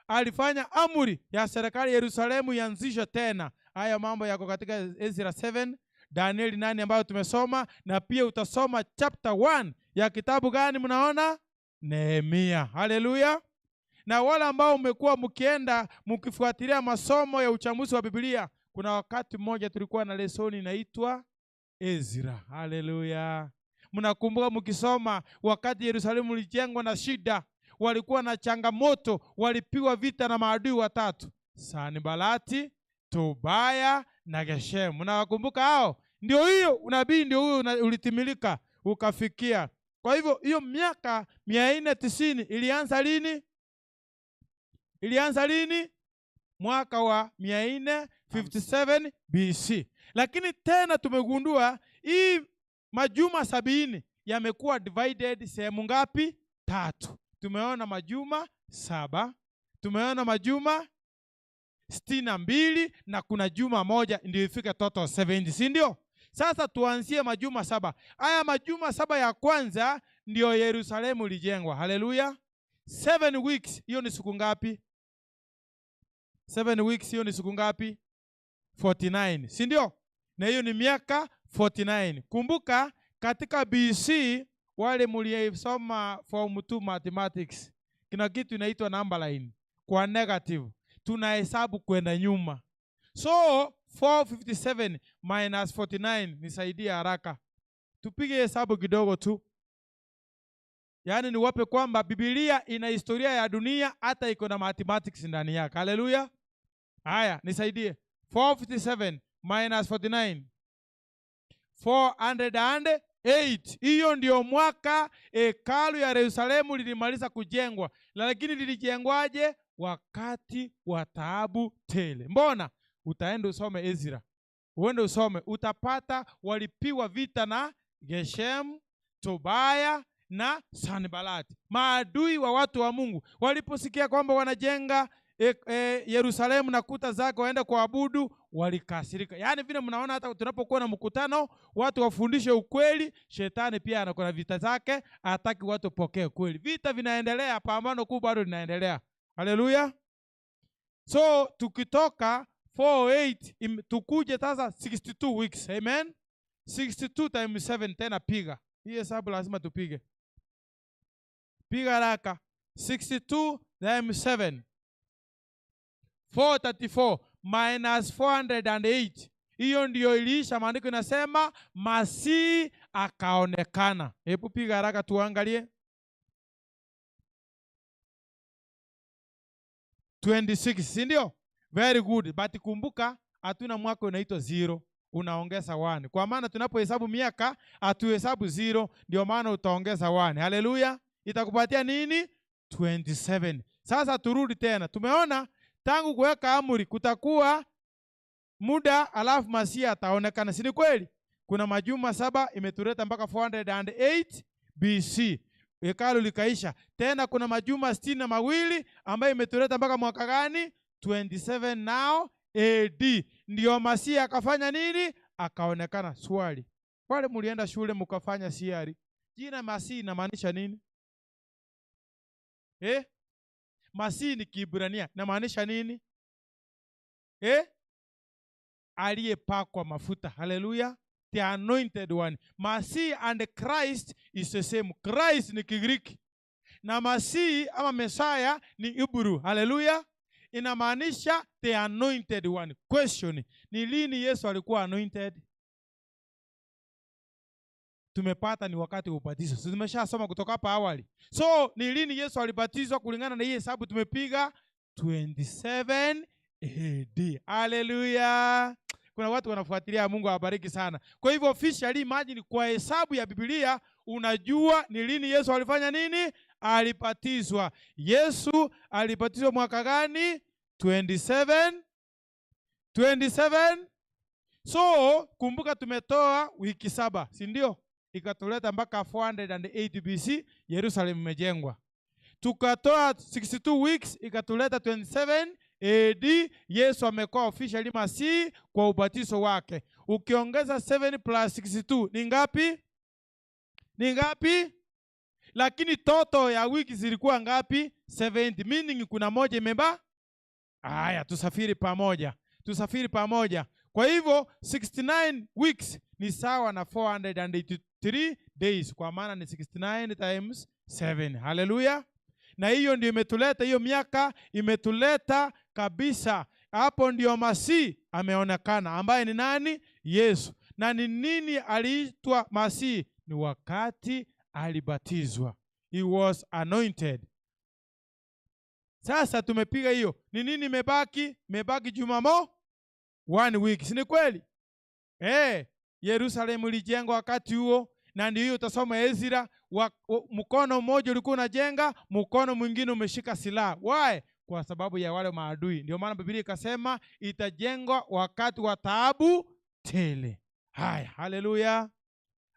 alifanya amri ya serikali Yerusalemu ianzishwe tena. Haya mambo yako katika Ezra 7, Danieli 8 ambayo tumesoma, na pia utasoma chapter 1 ya kitabu gani mnaona? Nehemia. Haleluya. Na wale ambao mmekuwa mkienda mkifuatilia masomo ya uchambuzi wa Biblia, kuna wakati mmoja tulikuwa na lesoni inaitwa Ezra. Haleluya. Mnakumbuka mkisoma wakati Yerusalemu ilijengwa na shida, walikuwa na changamoto, walipigwa vita na maadui watatu, Sanbalati, Tobaya na Geshemu. Mnawakumbuka hao? Ndio hiyo unabii, ndio huyo ulitimilika ukafikia. Kwa hivyo hiyo miaka 490 ilianza lini? Ilianza lini? Mwaka wa 457 BC. Lakini tena tumegundua hii majuma 70 yamekuwa divided sehemu ngapi? 3. Tumeona majuma 7, tumeona majuma 62 na kuna juma moja ndio ifike total 70, si ndio? Sasa tuanzie majuma 7. Haya majuma 7 ya kwanza ndio Yerusalemu ilijengwa. Haleluya. 7 weeks, hiyo ni siku ngapi? 7 weeks hiyo ni siku ngapi? 49, si ndio? Na hiyo ni miaka 49. Kumbuka katika BC, wale mliosoma form 2 mathematics, kuna kitu inaitwa number line kwa negative. Tunahesabu kwenda nyuma. So 457 minus 49, nisaidie haraka. Tupige hesabu kidogo tu. Yaani niwape kwamba Biblia ina historia ya dunia, hata iko na mathematics ndani yake. Haleluya. Haya, nisaidie. 457 minus 49. 408. Hiyo ndio mwaka hekalu ya Yerusalemu lilimaliza kujengwa. Lakini lilijengwaje? Wakati wa taabu tele. Mbona? Utaenda usome Ezra. Uende usome, utapata walipiwa vita na Geshem, Tobaya na Sanbalati, maadui wa watu wa Mungu. Waliposikia kwamba wanajenga Yerusalemu na kuta zake waenda kuabudu, walikasirika. Yaani vile mnaona hata tunapokuwa na mkutano watu wafundishe ukweli, shetani pia anakuwa na vita zake, hataki watu pokee kweli. Vita vinaendelea, pambano kubwa bado linaendelea. Haleluya. So tukitoka 48 tukuje sasa 62 weeks. Amen. 62 times 7 tena piga. Hii hesabu lazima tupige. Piga haraka. 62 times 7. 434 minus 408. Hiyo ndio iliisha. Maandiko inasema Masihi akaonekana. Hebu piga haraka tuangalie. 26, si ndio? Very good. But kumbuka hatuna mwaka unaitwa 0, unaongeza 1. Kwa maana tunapohesabu miaka hatuhesabu 0, ndio maana utaongeza 1. Haleluya. Itakupatia nini? 27. Sasa turudi tena. Tumeona tangu kuweka amri kutakuwa muda, alafu Masia ataonekana, si ni kweli? Kuna majuma 7 imetuleta mpaka 408 BC. Hekalu likaisha. Tena kuna majuma 62 ambayo imetuleta mpaka mwaka gani? 27 now AD. Ndio Masia akafanya nini? Akaonekana. Swali, wale mlienda shule mkafanya siari, jina Masia inamaanisha nini? Masia ni Kiebrania, inamaanisha nini? Aliyepakwa mafuta. Haleluya. The anointed one. Masihi and Christ is the same. Christ ni Kigiriki na Masihi ama Messiah ni Hebrew. Haleluya. Inamaanisha the anointed one. Question, ni lini Yesu alikuwa anointed? Tumepata ni wakati wa ubatizo. So, tumeshasoma kutoka hapa awali. So ni lini Yesu alibatizwa kulingana na hii hesabu tumepiga? 27 AD. Haleluya. Kuna watu wanafuatilia, Mungu awabariki sana. Kwa hivyo officially, imagine kwa hesabu ya Biblia unajua ni lini Yesu alifanya nini? Alibatizwa. Yesu alibatizwa mwaka gani? 27. 27. So kumbuka tumetoa wiki 7, si ndio? Ikatuleta mpaka 480 BC, Yerusalemu imejengwa. Tukatoa 62 weeks, ikatuleta 27 AD, Yesu amekuwa officially Masihi kwa ubatizo wake. Ukiongeza 7 plus 62 ni ngapi? Ni ngapi? Lakini toto ya wiki zilikuwa ngapi? 70. Meaning kuna moja imeba. Haya, tusafiri pamoja. Tusafiri pamoja. Kwa hivyo 69 weeks ni sawa na 483 days, kwa maana ni 69 times 7. Haleluya. Na hiyo ndio imetuleta, hiyo miaka imetuleta kabisa. Hapo ndio Masihi ameonekana, ambaye ni nani? Yesu. Na ni nini aliitwa Masihi? Ni wakati alibatizwa. He was anointed. Sasa tumepiga hiyo. Ni nini imebaki? Imebaki Jumamo 1 week. Si ni kweli? Yerusalemu ilijengwa wakati huo, na ndio hiyo utasoma Ezra, mkono mmoja ulikuwa unajenga, mkono mwingine umeshika silaha. Why? Kwa sababu ya wale maadui. Ndio maana Biblia ikasema itajengwa wakati wa taabu tele. Haya, haleluya.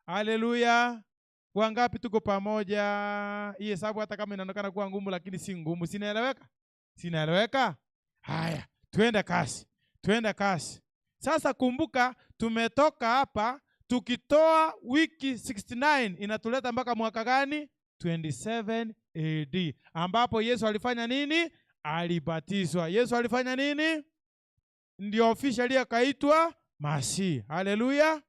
Haleluya. Wangapi tuko pamoja? Hii hesabu hata kama inaonekana kuwa ngumu, lakini si ngumu. Sinaeleweka? Sinaeleweka? Haya, twende kasi. Twende kasi. Sasa kumbuka tumetoka hapa tukitoa wiki 69 inatuleta mpaka mwaka gani? 27 AD, ambapo Yesu alifanya nini? Alibatizwa. Yesu alifanya nini? Ndio officially akaitwa Masihi. Haleluya.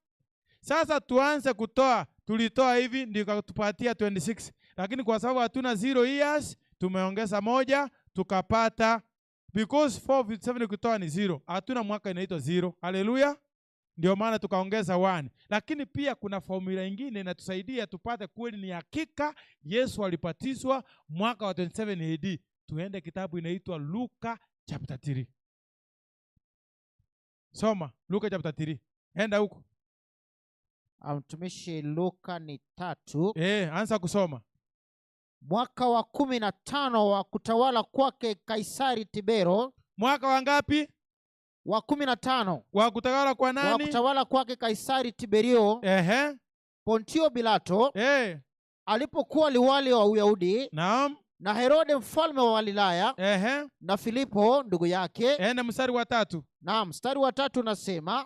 Sasa tuanze kutoa. Tulitoa hivi ndio ikatupatia 26. Lakini kwa sababu hatuna 0 years, tumeongeza moja tukapata, because 457 kutoa ni 0. Hatuna mwaka inaitwa 0. Haleluya. Ndio maana tukaongeza 1. Lakini pia kuna formula nyingine inatusaidia tupate kweli ni hakika Yesu alibatizwa mwaka wa 27 AD. Tuende kitabu inaitwa Luka chapter 3. Soma Luka chapter 3. Enda huko. Mtumishi, Luka ni 3. Anza kusoma. Mwaka wa 15 wa kutawala kwake Kaisari Tibero. Mwaka wa ngapi? Wa 15. Wa kutawala kwa nani? Wa kutawala kwake Kaisari Tiberio. Pontio Pilato. Alipokuwa liwali wa Uyahudi. Naam. Na Herode mfalme wa Galilaya. Na Filipo ndugu yake. Na mstari wa 3. Naam, mstari wa 3 unasema,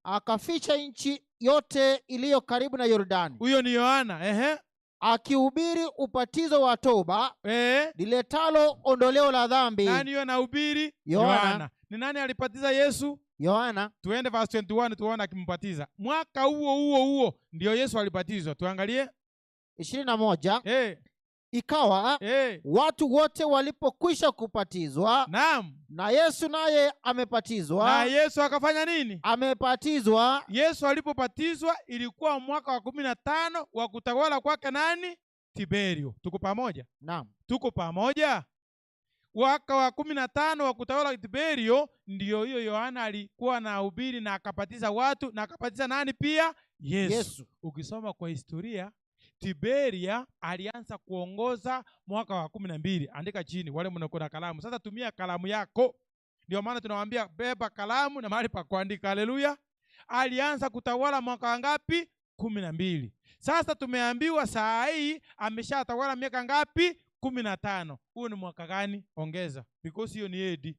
akaficha nchi yote iliyo karibu na Yordani. Huyo ni Yohana. Akihubiri ubatizo wa toba, liletalo ondoleo la dhambi. Nani huyo anahubiri? Yohana. Ni nani alibatiza Yesu? Yohana. Tuende verse 21 tuone akimbatiza. Mwaka huo huo huo ndio Yesu alibatizwa. Tuangalie 21. Ikawa watu wote walipokwisha kubatizwa. Naam. Na Yesu naye amebatizwa. Na Yesu akafanya nini? Amebatizwa. Yesu alipobatizwa ilikuwa mwaka wa 15 wa kutawala kwake nani? Tiberio. Tuko pamoja? Naam. Tuko pamoja? Mwaka wa 15 wa kutawala Tiberio, ndio hiyo Yohana alikuwa anahubiri na akabatiza watu, na akabatiza nani pia? Yesu. Ukisoma kwa historia, Tiberia alianza kuongoza mwaka wa 12. Andika chini wale mnako na kalamu. Sasa tumia kalamu yako. Ndio maana tunawaambia beba kalamu na mahali pa kuandika. Haleluya. Alianza kutawala mwaka ngapi? 12. Sasa tumeambiwa saa hii ameshatawala miaka ngapi? 15. Huo ni mwaka gani? Ongeza. Because hiyo ni AD.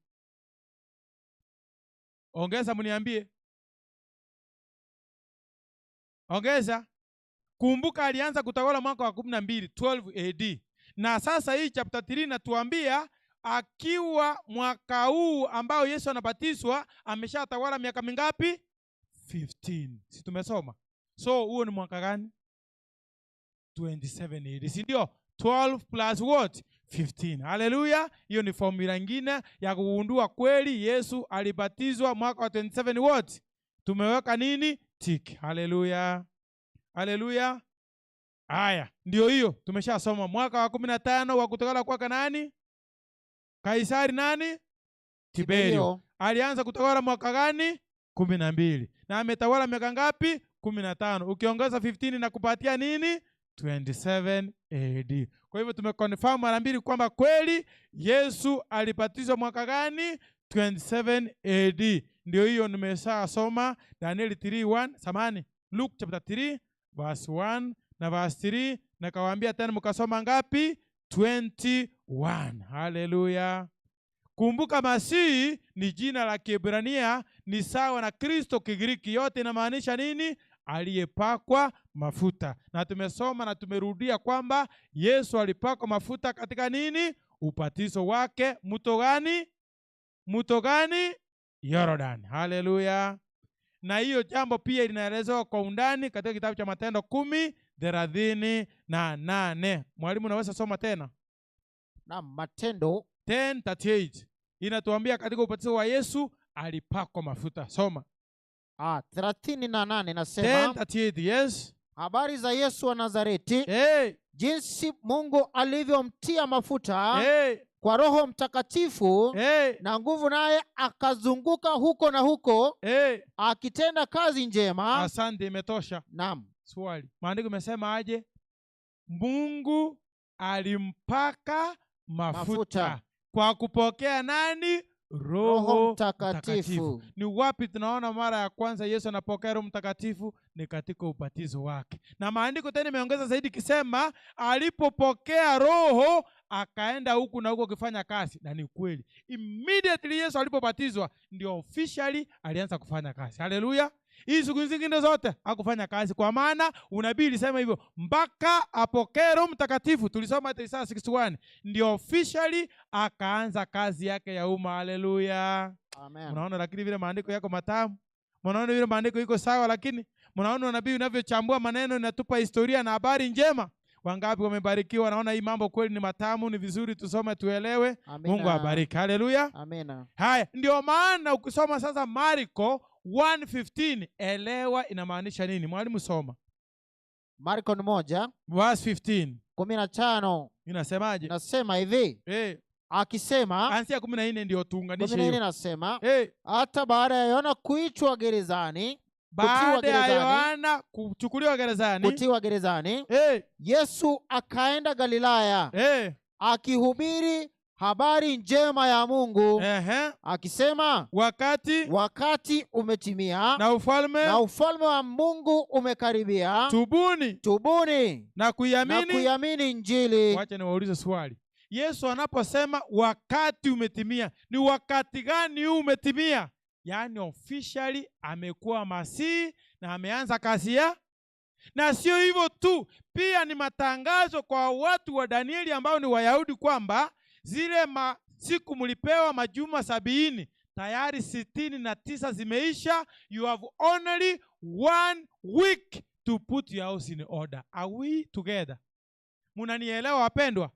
Ongeza mniambie. Ongeza. Kumbuka alianza kutawala mwaka wa 12, 12 AD. Na sasa hii chapter 3 inatuambia akiwa mwaka huu ambao Yesu anabatizwa ameshatawala miaka mingapi? 15. Si tumesoma? So huo ni mwaka gani? 27 AD. Si ndio? 12 plus what? 15. Hallelujah. Hiyo ni formula nyingine ya kugundua kweli Yesu alibatizwa mwaka wa 27 what? Tumeweka nini? Tick. Hallelujah. Hallelujah. Haya, ndio hiyo tumeshasoma mwaka wa 15 wa kutawala kwa nani? Kaisari nani? Tiberio. Alianza kutawala mwaka gani? 12. Na ametawala miaka ngapi? 15. Ukiongeza 15 na kupatia nini? 27 AD. Kwa hivyo tumeconfirm mara mbili kwamba kweli Yesu alibatizwa mwaka gani? 27 AD. Ndio hiyo nimeshasoma Daniel 3:1, samani Luke chapter 3 verse 1 na verse 3, na kawaambia tena mkasoma ngapi? 21. Hallelujah. Kumbuka Masihi ni jina la Kiebrania, ni sawa na Kristo Kigiriki. Yote inamaanisha nini? Aliyepakwa mafuta. Na tumesoma na tumerudia kwamba Yesu alipakwa mafuta katika nini? Ubatizo wake. Mto gani? Mto gani? Yordan. Hallelujah. Na hiyo jambo pia linaelezewa kwa undani katika kitabu cha Matendo 10:38. Mwalimu unaweza soma tena? Na Matendo 10:38 inatuambia katika ubatizo wa Yesu alipakwa mafuta. Soma. 38 nasema 10:38, yes. Habari za Yesu wa Nazareti, hey, jinsi Mungu alivyomtia mafuta, hey, kwa Roho Mtakatifu, hey, na nguvu, naye akazunguka huko na huko, hey, akitenda kazi njema. Asante, imetosha. Naam. Swali. Maandiko imesema aje? Mungu alimpaka mafuta kwa kupokea nani? Roho Mtakatifu. Ni wapi tunaona mara ya kwanza Yesu anapokea Roho Mtakatifu? Ni katika ubatizo wake. Na maandiko tena imeongeza zaidi kisema alipopokea Roho akaenda huku na huko akifanya kazi. Na ni kweli, immediately Yesu alipobatizwa ndio officially alianza kufanya kazi. Haleluya. Hii siku zingine zote hakufanya kazi, kwa maana unabii ilisema hivyo mpaka apokee Roho Mtakatifu. Tulisoma Isaya 61, ndio officially akaanza kazi yake ya umma. Haleluya. Amen. Unaona, lakini vile maandiko yako matamu, mnaona vile maandiko iko sawa, lakini mnaona unabii unavyochambua maneno inatupa historia na habari njema. Wangapi wamebarikiwa? Naona hii mambo kweli ni matamu, ni vizuri tusome tuelewe. Amina. Mungu abariki. Haleluya. Amina. Haya, ndio maana ukisoma sasa Marko 1:15 elewa inamaanisha nini. Mwalimu soma. Marko 1 verse 15. 15. Inasemaje? Nasema hivi. Akisema, anzia 14 ndio tuunganishe 14 hiyo. Nasema, hata baada ya Yohana kuitwa gerezani, baada ya Yohana kuchukuliwa gerezani, kutiwa gerezani, Yesu akaenda Galilaya, akihubiri habari njema ya Mungu, akisema, wakati umetimia na ufalme wa Mungu umekaribia, tubuni na kuiamini Injili. Wacha niwaulize swali. Yesu anaposema wakati umetimia, ni wakati gani huu umetimia? Yaani officially amekuwa Masihi na ameanza kazi ya. Na sio hivyo tu, pia ni matangazo kwa watu wa Danieli ambao ni Wayahudi kwamba zile siku mlipewa majuma 70, tayari 69 zimeisha. You have only 1 week to put your house in order. Are we together? Munanielewa wapendwa?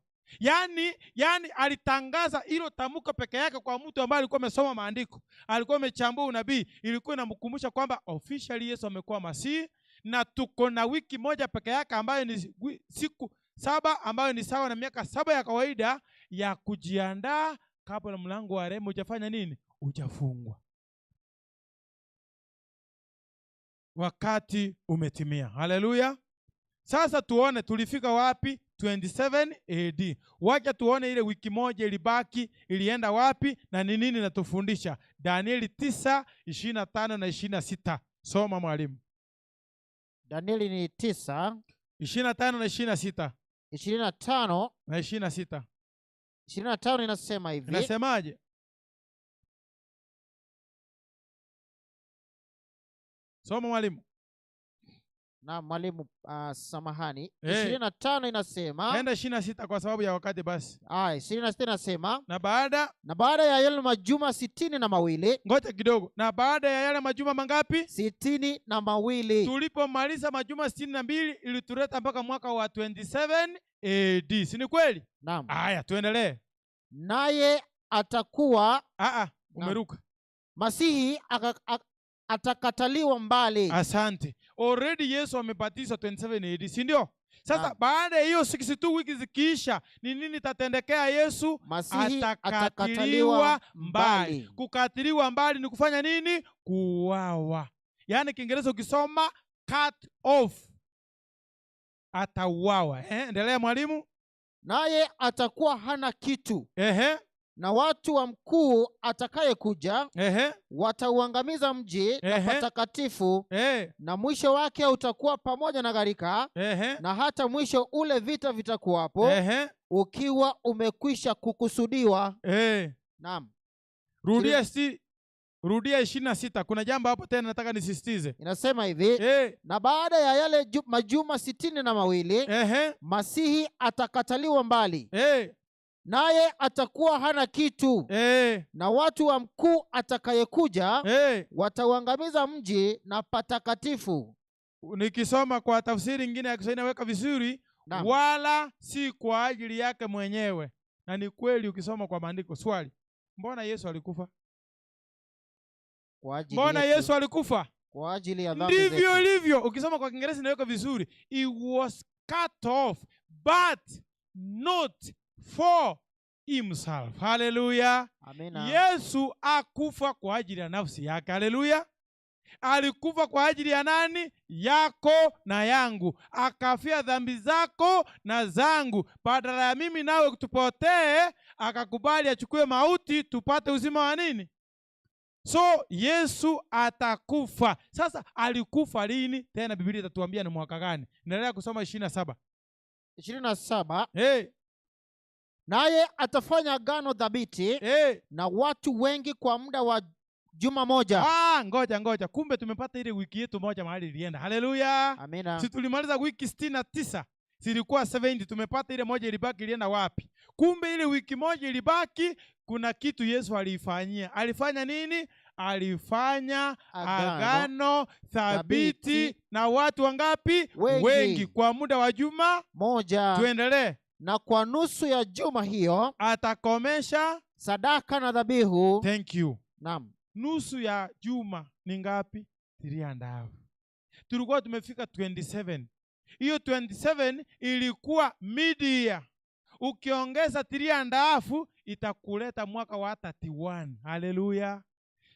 Yaani alitangaza hilo tamko peke yake kwa mtu ambaye alikuwa amesoma maandiko, alikuwa amechambua unabii, ilikuwa inamkumbusha kwamba officially Yesu amekuwa Masihi na tuko na wiki moja peke yake ambayo ni siku 7 ambayo ni sawa na miaka 7 ya kawaida Ya kujiandaa kabla mlango wa rehema hujafanya nini? Hujafungwa. Wakati umetimia. Haleluya. Sasa tuone tulifika wapi 27 AD. Wacha tuone ile wiki moja ilibaki ilienda wapi na ni nini natufundisha. Danieli 9:25 na 26. Soma mwalimu. Danieli ni 9 25 na 26. 25 na 26. 25 inasema hivi. Inasemaje? Soma mwalimu. Na mwalimu, samahani. 25 inasema. Enda 26 kwa sababu ya wakati basi. 26 inasema. Na baada ya yale majuma 62. Ngoja kidogo. Na baada ya yale majuma mangapi? 62. Tulipomaliza majuma 62 ilituleta mpaka mwaka wa 27 AD. Si ni kweli? Naam. Haya, tuendelee. Naye atakuwa umeruka. Masihi atakataliwa mbali. Asante. Already Yesu amebatizwa 27 AD, si ndio? Sasa baada ya hiyo 62 wiki zikiisha, ni nini tatendekea Yesu? Masihi atakataliwa mbali. Kukatiliwa mbali ni kufanya nini? Kuuawa. Yaani Kiingereza ukisoma cut off, atauawa. Endelea mwalimu. Naye atakuwa hana kitu. Na watu wa mkuu atakayekuja watauangamiza mji na patakatifu, na mwisho wake utakuwa pamoja na gharika, na hata mwisho ule vita vitakuwapo, ukiwa umekwisha kukusudiwa. Naam. Rudia 26. Kuna jambo hapo tena nataka nisisitize. Inasema hivi, na baada ya yale majuma 62, Masihi atakataliwa mbali. Naye atakuwa hana kitu. Na watu wa mkuu atakayekuja watauangamiza mji na patakatifu. Nikisoma kwa tafsiri nyingine ya Kiswahili naweka vizuri. Naam. Wala si kwa ajili yake mwenyewe. Na ni kweli ukisoma kwa maandiko. Swali, mbona Yesu alikufa? Kwa ajili mbona yetu. Yesu alikufa? Kwa ajili ya dhambi zetu. Ndivyo ilivyo. Ukisoma kwa Kiingereza inaweka vizuri. He was cut off but not for himself. Hallelujah. Amina. Yesu akufa kwa ajili ya nafsi yake. Hallelujah. Alikufa kwa ajili ya nani? Yako na yangu. Akafia dhambi zako na zangu. Badala ya mimi nawe tupotee, akakubali achukue mauti tupate uzima wa nini? So Yesu atakufa. Sasa alikufa lini? Tena Biblia itatuambia ni mwaka gani. Endelea kusoma 27. 27. Naye atafanya agano thabiti na watu wengi kwa muda wa juma moja. Ngoja. Kumbe tumepata ile wiki yetu moja mahali ilienda. Haleluya. Amina. Si tulimaliza wiki 69. Zilikuwa 70, tumepata ile moja ilibaki ilienda wapi? Kumbe ile wiki moja ilibaki kuna kitu Yesu alifanyia. Alifanya nini? Alifanya agano thabiti na watu wangapi? Wengi. Kwa muda wa juma moja. Tuendelee. Na kwa nusu ya juma hiyo atakomesha sadaka na dhabihu. Thank you. Naam. Nusu ya juma ni ngapi? 3.5. Tulikuwa tumefika 27. Hiyo 27 ilikuwa mid-year. Ukiongeza 3.5 itakuleta mwaka wa 31. Hallelujah.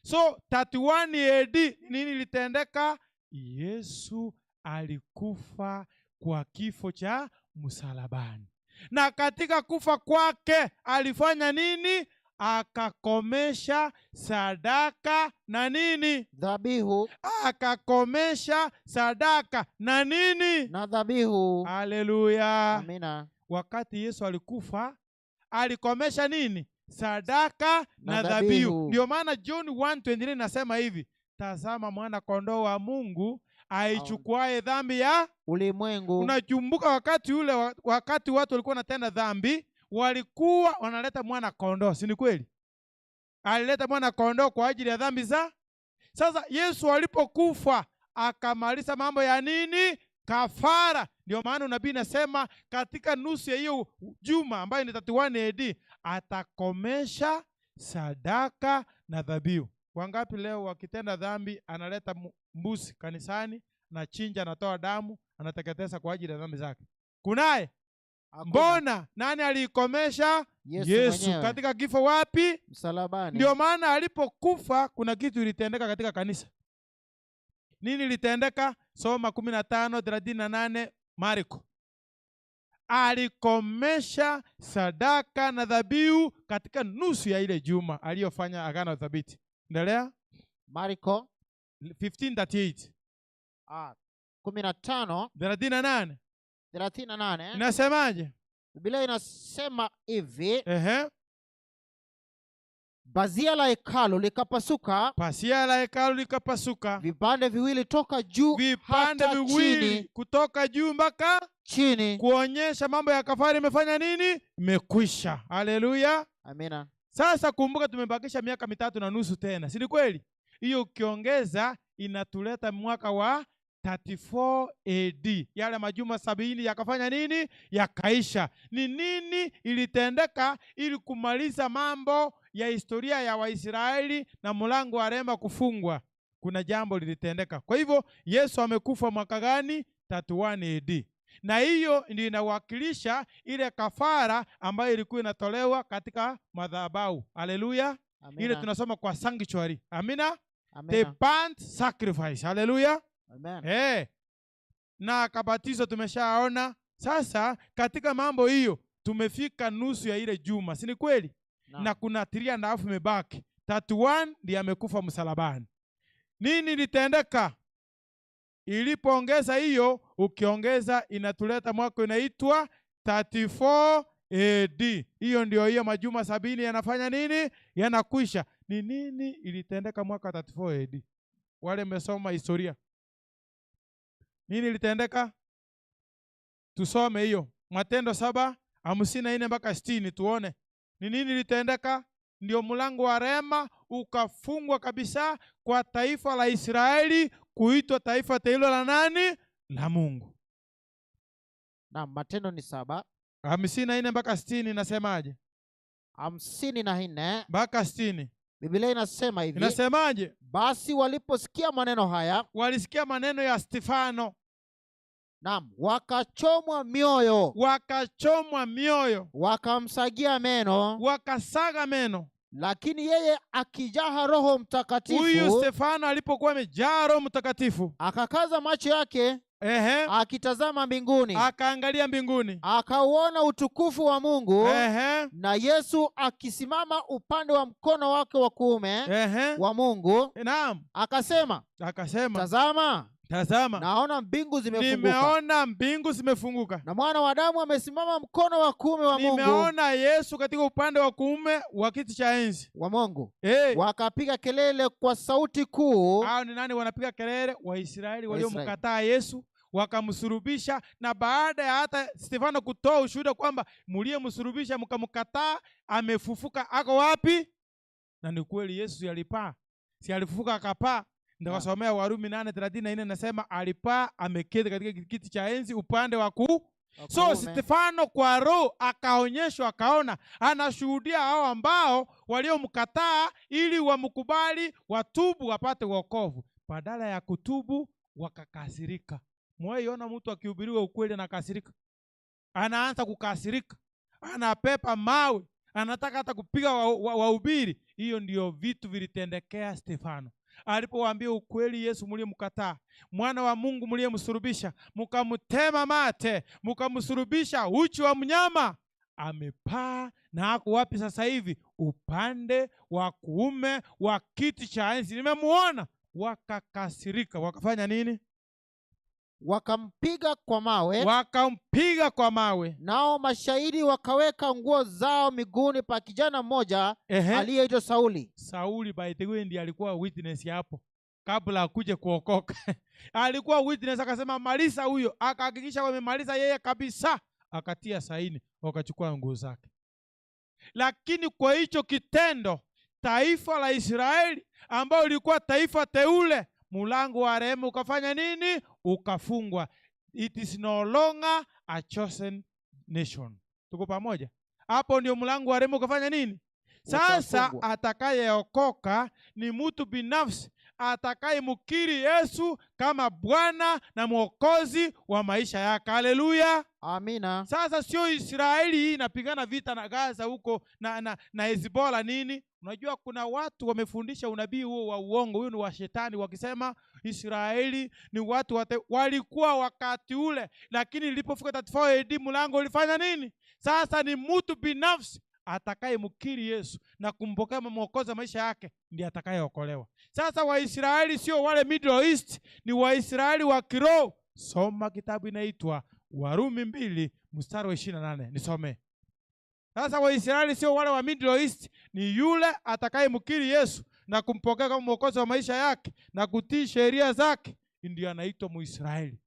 So 31 AD nini litendeka? Yesu alikufa kwa kifo cha msalabani. Na katika kufa kwake alifanya nini? Akakomesha sadaka na nini? Dhabihu. Akakomesha sadaka na nini? Na dhabihu. Haleluya. Amina. Wakati Yesu alikufa, alikomesha nini? Sadaka na dhabihu. Ndio maana John 1:29 nasema hivi, tazama mwana kondoo wa Mungu aichukuaye dhambi ya ulimwengu. Unakumbuka wakati ule, wakati watu walikuwa wanatenda dhambi, walikuwa wanaleta mwana kondoo, si ni kweli? Alileta mwana kondoo kwa ajili ya dhambi za. Sasa Yesu alipokufa akamaliza mambo ya nini? Kafara. Ndio maana unabii nasema katika nusu ya hiyo juma ambayo ni 31 AD atakomesha sadaka na dhabihu. Wangapi leo wakitenda dhambi analeta mbuzi kanisani, anachinja, anatoa damu, anateketeza kwa ajili ya dhambi zake? Kunaye? Mbona nani aliikomesha? Yesu katika kifo wapi? Msalabani. Ndio maana alipokufa kuna kitu ilitendeka katika kanisa. Nini ilitendeka? Soma 15:38 Marko. Alikomesha sadaka na dhabihu katika nusu ya ile juma aliyofanya agano thabiti. Endelea. Marko 15:38. 15 38. 38. Inasemaje? Biblia inasema hivi. Ehe. Pazia la hekalu likapasuka. Pazia la hekalu likapasuka. Vipande viwili toka juu vipande hata viwili chini. Kutoka juu mpaka chini. Kuonyesha mambo ya kafara imefanya nini? Imekwisha. Haleluya. Amina. Sasa kumbuka tumebakisha miaka 3.5 tena. Si ni kweli? Hiyo ukiongeza inatuleta mwaka wa 34 AD. Yale majuma 70 yakafanya nini? Yakaisha. Ni nini ilitendeka ili kumaliza mambo ya historia ya Waisraeli na mlango wa rehema kufungwa? Kuna jambo lilitendeka. Kwa hivyo Yesu amekufa mwaka gani? 31 AD. Na hiyo ndio inawakilisha ile kafara ambayo ilikuwa inatolewa katika madhabahu. Haleluya. Ile tunasoma kwa sanctuary. Amina. Amina. The burnt sacrifice. Haleluya. Amen. Na akabatizwa tumeshaona. Sasa katika mambo hiyo tumefika nusu ya ile juma, si ni kweli? Na kuna 3.5 imebaki. 31 ndiye amekufa msalabani. Nini litendeka? Ilipoongeza hiyo, ukiongeza inatuleta mwaka inaitwa 34 AD. Hiyo ndio hiyo majuma 70 yanafanya nini? Yanakwisha. Ni nini ilitendeka mwaka 34 AD? Wale mmesoma historia. Nini ilitendeka? Tusome hiyo. Matendo 7:54 mpaka 60 tuone. Ni nini ilitendeka? Ndio mlango wa rehema ukafungwa kabisa kwa taifa la Israeli kuitwa taifa teule la nani? La Mungu. Na Matendo ni 7 54 mpaka 60 inasemaje? 54 mpaka 60. Biblia inasema hivi. Inasemaje? Basi waliposikia maneno haya, walisikia maneno ya Stefano. Naam, wakachomwa mioyo. Wakachomwa mioyo. Wakamsagia meno. Wakasaga meno. Lakini yeye akijaa Roho Mtakatifu. Huyu Stefano alipokuwa amejaa Roho Mtakatifu, akakaza macho yake. Ehe. Akitazama mbinguni. Akaangalia mbinguni. Akauona utukufu wa Mungu. Ehe. Na Yesu akisimama upande wa mkono wake wa kuume. Ehe. Wa Mungu. Naam. Akasema. Akasema. Tazama. Tazama. Naona mbingu zimefunguka. Nimeona mbingu zimefunguka. Na mwana wa Adamu amesimama mkono wa kuume wa Mungu. Nimeona Yesu katika upande wa kuume wa kiti cha enzi wa Mungu. Hey. Wakapiga kelele kwa sauti kuu. Hao ni nani wanapiga kelele? Waisraeli waliomkataa Yesu wakamsulubisha, na baada ya hata Stefano kutoa ushuhuda kwamba mliyemsulubisha mkamkataa amefufuka, ako wapi? Na ni kweli Yesu alipaa. Si alifufuka akapaa? Ndakasomea Warumi 8:34 nasema alipaa, ameketi katika kiti cha enzi upande wa kuu. So Stefano kwa roho akaonyeshwa, akaona, anashuhudia hao ambao waliomkataa ili wamkubali, watubu wapate wokovu. Badala ya kutubu wakakasirika. Mwaiona mtu akihubiriwa ukweli anakasirika? Anaanza kukasirika, anapepa mawe, anataka hata kupiga wahubiri. Hiyo ndio vitu vilitendekea Stefano. Alipowaambia ukweli, Yesu mliyemkataa, mwana wa Mungu mliyemsulubisha, mkamtema mate, mkamsulubisha uchi wa mnyama, amepaa na ako wapi sasa hivi? Upande wa kuume wa kiti cha enzi. Nimemuona. Wakakasirika, wakafanya nini? Wakampiga kwa mawe. Wakampiga kwa mawe. Nao mashahidi wakaweka nguo zao miguuni pa kijana mmoja aliyeitwa Sauli. Sauli by the way ndiye alikuwa witness hapo kabla akuje kuokoka. Alikuwa witness, akasema maliza huyo, akahakikisha wamemaliza yeye kabisa, akatia saini, wakachukua nguo zake. Lakini kwa hicho kitendo taifa la Israeli ambao lilikuwa taifa teule, mlango wa rehema ukafanya nini? Ukafungwa. It is no longer a chosen nation. Tuko pamoja? Hapo ndio mlango wa rehema ukafanya nini? Sasa atakayeokoka ni mtu binafsi atakayemkiri Yesu kama Bwana na Mwokozi wa maisha yake. Haleluya. Amina. Sasa sio Israeli hii inapigana vita na Gaza huko na Hezbollah nini. Unajua kuna watu wamefundisha unabii huo wa uongo, huyo ni wa shetani, wakisema Israeli ni watu walikuwa wakati ule, lakini ilipofika 34 AD mlango ulifanya nini? Sasa ni mtu binafsi atakayemkiri Yesu na kumpokea Mwokozi wa maisha yake ndiye atakayeokolewa. Sasa Waisraeli sio wale Middle East, ni Waisraeli wa kiroho. Soma kitabu inaitwa Warumi 2 mstari wa 28, nisome. Sasa Waisraeli sio wale wa Middle East, ni yule atakayemkiri Yesu na kumpokea kama Mwokozi wa maisha yake na kutii sheria zake, ndiye anaitwa Muisraeli.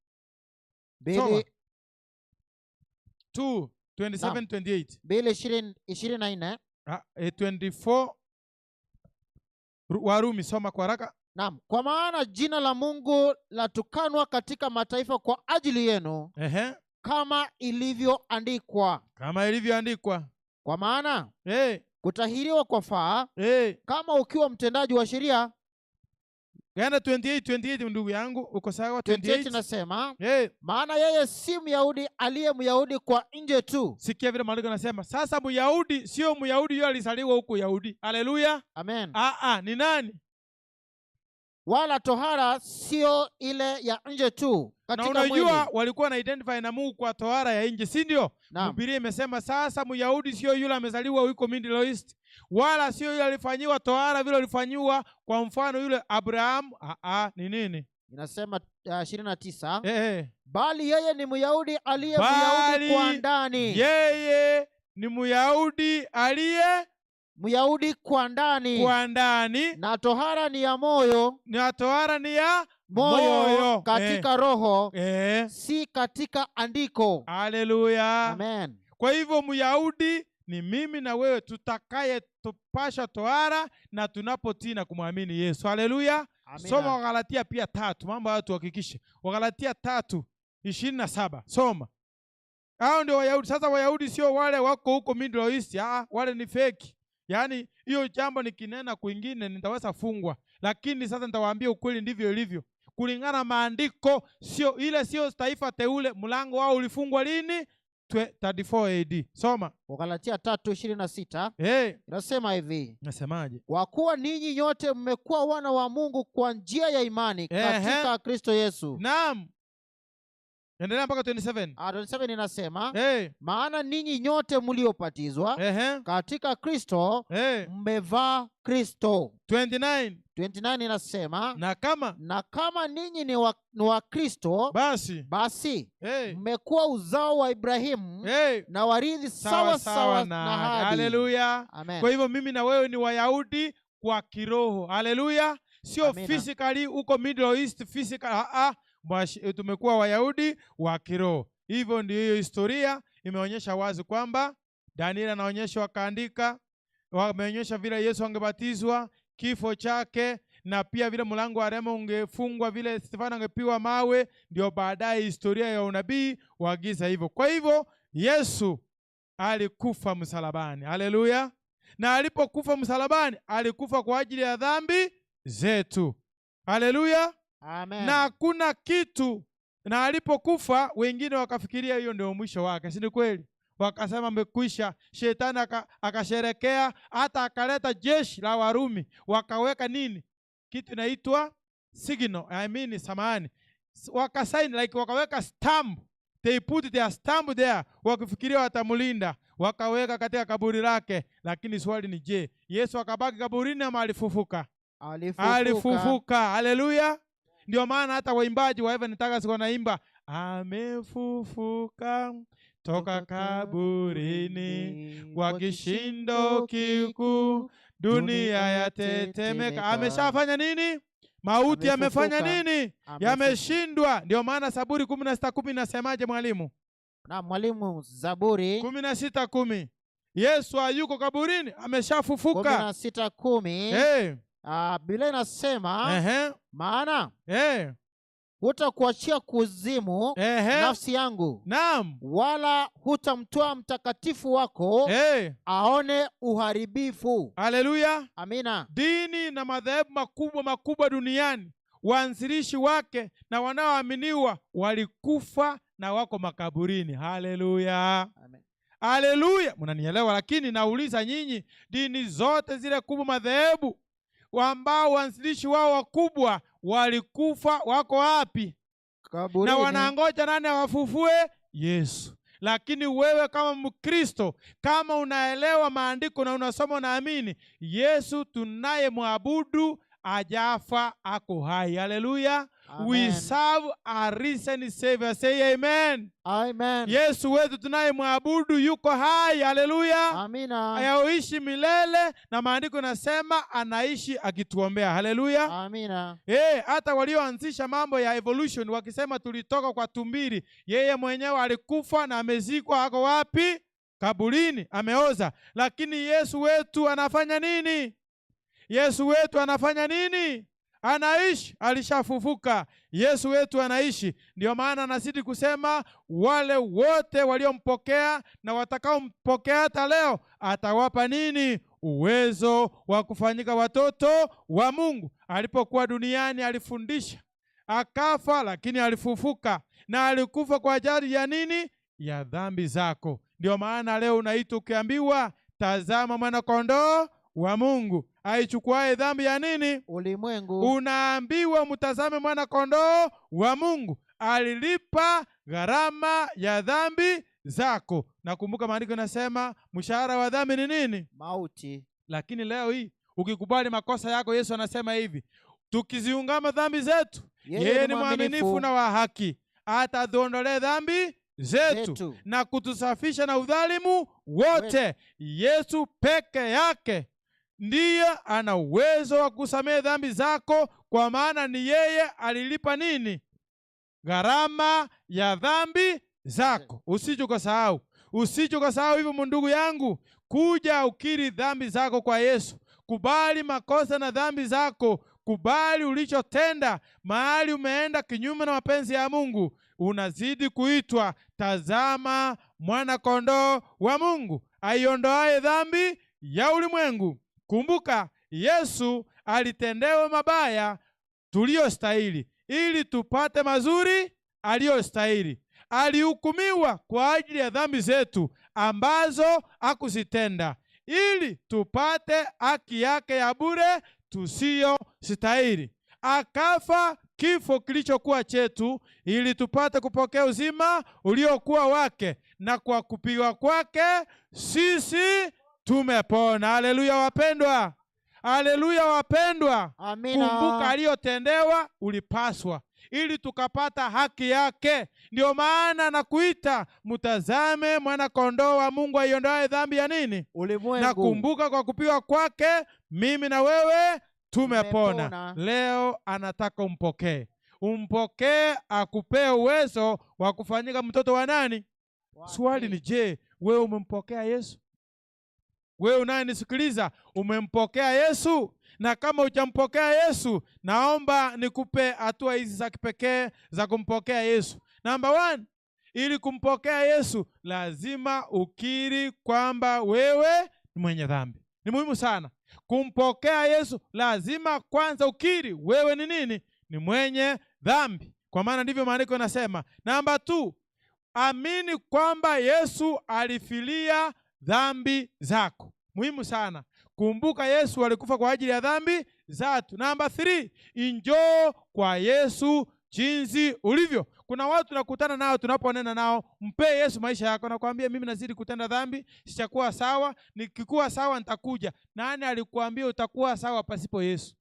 Soma. 2 27, 28. Mbili ishirini na nne. 24. Warumi, soma kwa haraka. Naam, kwa maana jina la Mungu latukanwa katika mataifa kwa ajili yenu. Kama ilivyoandikwa. Kama ilivyoandikwa. Kwa maana kutahiriwa kwa faa, kama ukiwa mtendaji wa sheria. Gana 28, ndugu yangu, uko sawa? 28 28. Nasema, maana yeye si Myahudi aliye Myahudi kwa nje tu. Sikia vile maandiko yanasema. Sasa Myahudi sio Myahudi yule alizaliwa huko Yahudi. Haleluya. Amen. Ni nani? Wala tohara sio ile ya nje tu Na katika unajua mwili. walikuwa na identify na Mungu kwa tohara ya nje, si ndio? Naam. Biblia imesema sasa Myahudi sio yule amezaliwa huko Middle East, wala sio yule alifanyiwa tohara vile alifanyiwa kwa mfano yule Abraham. Ni nini? Inasema, 29. Bali yeye ni Myahudi aliye Bali Myahudi kwa ndani. Yeye ni Myahudi aliye Myahudi kwa ndani. Kwa ndani. Na tohara ni ya moyo. Na tohara ni ya moyo, moyo. Katika roho, si katika andiko. Haleluya. Amen. Kwa hivyo Myahudi ni mimi na wewe tutakaye tupasha tohara na tunapotii na kumwamini Yesu. Haleluya. Amina. Soma Wagalatia pia 3, mambo hayo tuhakikishe. Wagalatia 3:27. Soma. Hao ndio Wayahudi. Sasa Wayahudi sio wale wako huko Middle East, wale ni fake. Yaani hiyo jambo nikinena kwingine nitaweza fungwa. Lakini sasa nitawaambia ukweli ndivyo ilivyo. Kulingana na maandiko, sio ile, sio taifa teule, mlango wao ulifungwa lini? 34 AD. Soma. Wagalatia 3:26. Inasema hivi. Nasemaje? Kwa kuwa ninyi nyote mmekuwa wana wa Mungu kwa njia ya imani katika Kristo Yesu. Naam. Endelea mpaka 27. 27 inasema, maana ninyi nyote mliobatizwa katika Kristo mmevaa Kristo. 29. 29 inasema, na kama, na kama ninyi ni wa Kristo, basi, basi mmekuwa uzao wa Ibrahimu na warithi sawa sawa sawa sawa na na ahadi. Haleluya. Amen. Kwa hivyo mimi na wewe ni Wayahudi kwa kiroho. Haleluya. Sio Amina. physically huko Middle East physical, tumekuwa Wayahudi wa kiroho. Hivyo ndio hiyo historia imeonyesha wazi kwamba Daniel anaonyesha, wakaandika, wameonyesha vile Yesu angebatizwa, kifo chake, na pia vile mlango wa rehema ungefungwa, vile Stefano angepiwa mawe, ndio baadaye historia ya unabii waagiza hivyo. Kwa hivyo Yesu alikufa msalabani. Haleluya. Na alipokufa msalabani, alikufa kwa ajili ya dhambi zetu. Haleluya. Amen. Na hakuna kitu. Na alipokufa wengine wakafikiria hiyo ndio mwisho wake, si ni kweli? Wakasema amekwisha. Shetani akasherekea, hata akaleta jeshi la Warumi, wakaweka nini? Kitu inaitwa signal, I mean samahani. Wakasign like wakaweka stamp. They put their stamp there, wakifikiria watamlinda, wakaweka katika kaburi lake. Lakini swali ni je, Yesu akabaki kaburini ama alifufuka? Alifufuka. Alifufuka. Haleluya. Ndio maana hata waimbaji wa Heaven Tagas wanaimba amefufuka toka kaburini kwa kishindo kikuu, dunia yatetemeka. Ameshafanya nini? Mauti yamefanya Amefufuka. nini? Amefufuka. Yameshindwa. Ndio maana Zaburi 16:10 inasemaje mwalimu? Na mwalimu, Zaburi 16:10. Yesu hayuko kaburini, ameshafufuka. 16:10. Biblia inasema, maana Hutakuachia kuzimu nafsi yangu. Naam. Wala hutamtoa mtakatifu wako aone uharibifu. Haleluya. Amina. Dini na madhehebu makubwa makubwa duniani, waanzilishi wake na wanaoaminiwa walikufa na wako makaburini. Haleluya. Amen. Haleluya. Mnanielewa? Lakini nauliza nyinyi, dini zote zile kubwa, madhehebu ambao waanzilishi wao wakubwa walikufa, wako wapi? Kaburini. Na wanangoja nani awafufue? Yesu. Lakini wewe kama Mkristo, kama unaelewa maandiko na unasoma unaamini, Yesu tunayemwabudu hajafa, ako hai. Haleluya. Amen. We serve a risen Savior. Say amen. Amen. Yesu wetu tunayemwabudu yuko hai. Haleluya. Amina. Ayaishi milele, na maandiko yanasema anaishi akituombea. Haleluya. Amina. Hata walioanzisha mambo ya evolution wakisema tulitoka kwa tumbili, yeye mwenyewe alikufa na amezikwa, ako wapi? Kaburini, ameoza. Lakini Yesu wetu anafanya nini? Yesu wetu anafanya nini? Anaishi, alishafufuka. Yesu wetu anaishi. Ndio maana anazidi kusema wale wote waliompokea na watakaompokea hata leo, atawapa nini? Uwezo wa kufanyika watoto wa Mungu. Alipokuwa duniani alifundisha, akafa, lakini alifufuka. Na alikufa kwa ajili ya nini? Ya dhambi zako. Ndio maana leo unaitwa ukiambiwa, tazama mwana kondoo wa Mungu aichukuaye dhambi ya nini? Ulimwengu. Unaambiwa mtazame mwana kondoo wa Mungu, alilipa gharama ya dhambi zako. Nakumbuka maandiko yanasema mshahara wa dhambi ni nini? Mauti. Lakini leo hii ukikubali makosa yako, Yesu anasema hivi, tukiziungama dhambi zetu, yeye ni mwaminifu na wa haki, atatuondolee dhambi zetu na kutusafisha na udhalimu wote. Yesu peke yake ndiye ana uwezo wa kusamehe dhambi zako, kwa maana ni yeye alilipa nini? Gharama ya dhambi zako. Usije ukasahau. Usije ukasahau hivyo ndugu yangu, kuja ukiri dhambi zako kwa Yesu. Kubali makosa na dhambi zako, kubali ulichotenda, mahali umeenda kinyume na mapenzi ya Mungu. Unazidi kuitwa, tazama mwana kondoo wa Mungu aiondoaye dhambi ya ulimwengu. Kumbuka Yesu alitendewa mabaya tuliyostahili, ili tupate mazuri aliyostahili. Alihukumiwa kwa ajili ya dhambi zetu ambazo hakuzitenda, ili tupate haki yake ya bure tusiyostahili. Akafa kifo kilichokuwa chetu, ili tupate kupokea uzima uliokuwa wake, na kwa kupigwa kwake sisi tumepona. Haleluya wapendwa. Haleluya wapendwa. Amina. Kumbuka aliyotendewa ulipaswa, ili tukapata haki yake. Ndio maana nakuita mtazame mwana kondoo wa Mungu aiondoaye dhambi ya nini? Ulimwengu. Na kumbuka kwa kupigwa kwake mimi na wewe tumepona. Leo anataka umpokee. Umpokee akupee uwezo wa kufanyika mtoto wa nani? Swali ni je, wewe umempokea Yesu? Wewe unayenisikiliza, umempokea Yesu? Na kama hujampokea Yesu, naomba nikupe hatua hizi za kipekee za kumpokea Yesu. Number 1, ili kumpokea Yesu lazima ukiri kwamba wewe ni mwenye dhambi. Ni muhimu sana. Kumpokea Yesu lazima kwanza ukiri wewe ni nini? Ni mwenye dhambi. Kwa maana ndivyo maandiko yanasema. Number 2, amini kwamba Yesu alifilia dhambi zako. Muhimu sana. Kumbuka Yesu alikufa kwa ajili ya dhambi zetu. Number 3, njoo kwa Yesu jinsi ulivyo. Kuna watu tunakutana nao, tunaponena nao, mpe Yesu maisha yako, nakwambia mimi nazidi kutenda dhambi, sitakuwa sawa, nikikuwa sawa nitakuja. Nani alikuambia utakuwa sawa pasipo Yesu?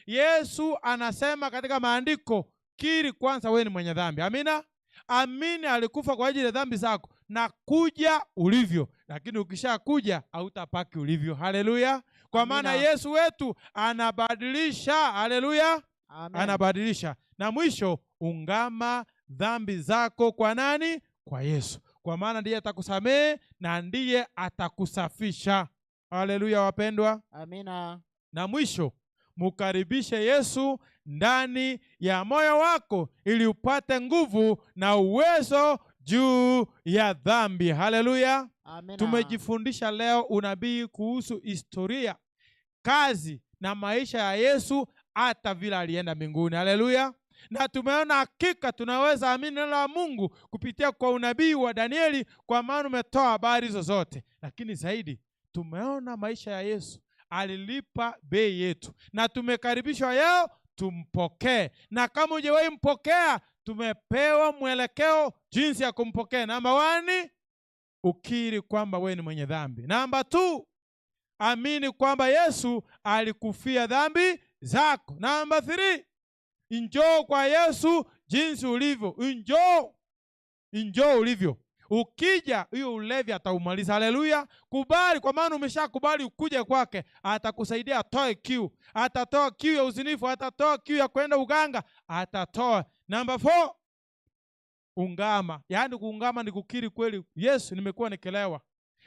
Yesu anasema katika maandiko, kiri kwanza wewe ni mwenye dhambi. Amina? Amini alikufa kwa ajili ya dhambi zako na kuja ulivyo. Lakini ukishakuja hautapaki ulivyo. Haleluya. Kwa maana Yesu wetu anabadilisha. Haleluya. Anabadilisha. Na mwisho, ungama dhambi zako kwa nani? Kwa Yesu. Kwa maana ndiye atakusamehe na ndiye atakusafisha. Haleluya wapendwa. Amina. Na mwisho, Mukaribishe Yesu ndani ya moyo wako ili upate nguvu na uwezo juu ya dhambi. Haleluya. Amina. Tumejifundisha leo unabii kuhusu historia, kazi na maisha ya Yesu hata vile alienda mbinguni. Haleluya. Na tumeona hakika tunaweza amini neno la Mungu kupitia kwa unabii wa Danieli, kwa maana umetoa habari zozote. Lakini zaidi tumeona maisha ya Yesu, alilipa bei yetu, na tumekaribishwa leo tumpokee. Na kama hujawahi mpokea, tumepewa mwelekeo jinsi ya kumpokea. Namba 1, ukiri kwamba wewe ni mwenye dhambi. Namba 2, amini kwamba Yesu alikufia dhambi zako. Namba 3, njoo kwa Yesu jinsi ulivyo. Njoo, njoo ulivyo. Ukija hiyo ulevi ataumaliza. Haleluya. Kubali, kwa maana umeshakubali ukuje kwake, atakusaidia atoe kiu. Atatoa kiu ya uzinifu, atatoa kiu ya kwenda uganga, atatoa. Namba 4, ungama. Yaani kuungama ni kukiri kweli, Yesu, nimekuwa nikilewa,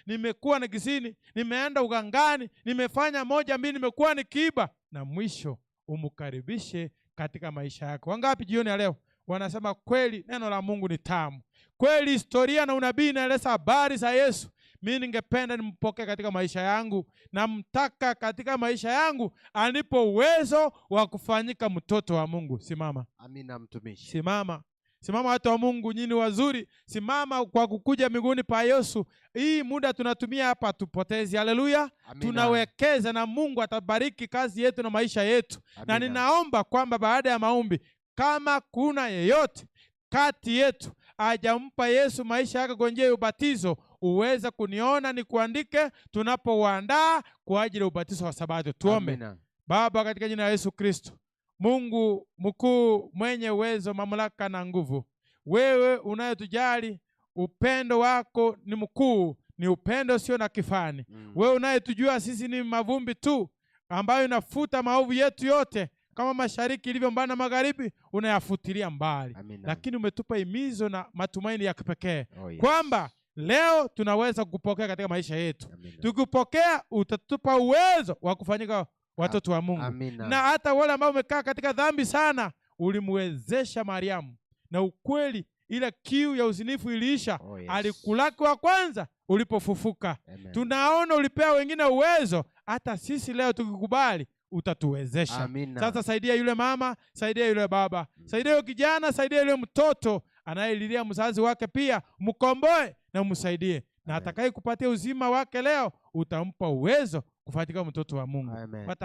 nimekuwa nikizini, nimeenda ugangani, nimefanya moja mbili, nimekuwa nikiiba. Na mwisho umkaribishe katika maisha yako. Wangapi jioni ya leo wanasema kweli neno la Mungu ni tamu, kweli historia na unabii inaeleza habari za Yesu, mimi ningependa nimpokee katika maisha yangu, namtaka katika maisha yangu anipo uwezo wa kufanyika mtoto wa Mungu. Simama. Amina mtumishi. Simama. Simama watu wa Mungu, nyinyi wazuri. Simama kwa kukuja miguuni pa Yesu. Hii muda tunatumia hapa tupotezi. Haleluya. Amina. Tunawekeza na Mungu atabariki kazi yetu na maisha yetu. Na Amina. ninaomba kwamba baada ya maombi, kama kuna yeyote kati yetu hajampa Yesu maisha yake kwa njia ya ubatizo, uweze kuniona nikuandike tunapoandaa kwa ajili ya ubatizo wa Sabato. Tuombe. Amina. Baba, katika jina la Yesu Kristo, Mungu mkuu, mwenye uwezo, mamlaka na nguvu, wewe unayetujali, upendo wako ni mkuu, ni upendo sio na kifani. Wewe unayetujua sisi ni mavumbi tu, ambayo inafuta maovu yetu yote, kama mashariki ilivyo mbali na magharibi, unayafutilia mbali. Amina. Lakini umetupa himizo na matumaini ya kipekee. Oh, yes. Kwamba leo tunaweza kupokea katika maisha yetu. Amina. Tukipokea utatupa uwezo wa kufanyika watoto wa Mungu. Amina. Na hata wale ambao wamekaa katika dhambi sana, ulimwezesha Mariamu. Na ukweli ile kiu ya uzinifu iliisha. Oh, yes. Alikulaki wa kwanza ulipofufuka. Amen. Tunaona ulipea wengine uwezo, hata sisi leo tukikubali utatuwezesha. Amina. Sasa saidia yule mama, saidia yule baba, saidia yule kijana, saidia yule mtoto anayelilia mzazi wake pia, mkomboe na umsaidie. Na Amen. atakaye kupatia uzima wake leo, utampa uwezo kufanyika mtoto wa Mungu. Amen. Pata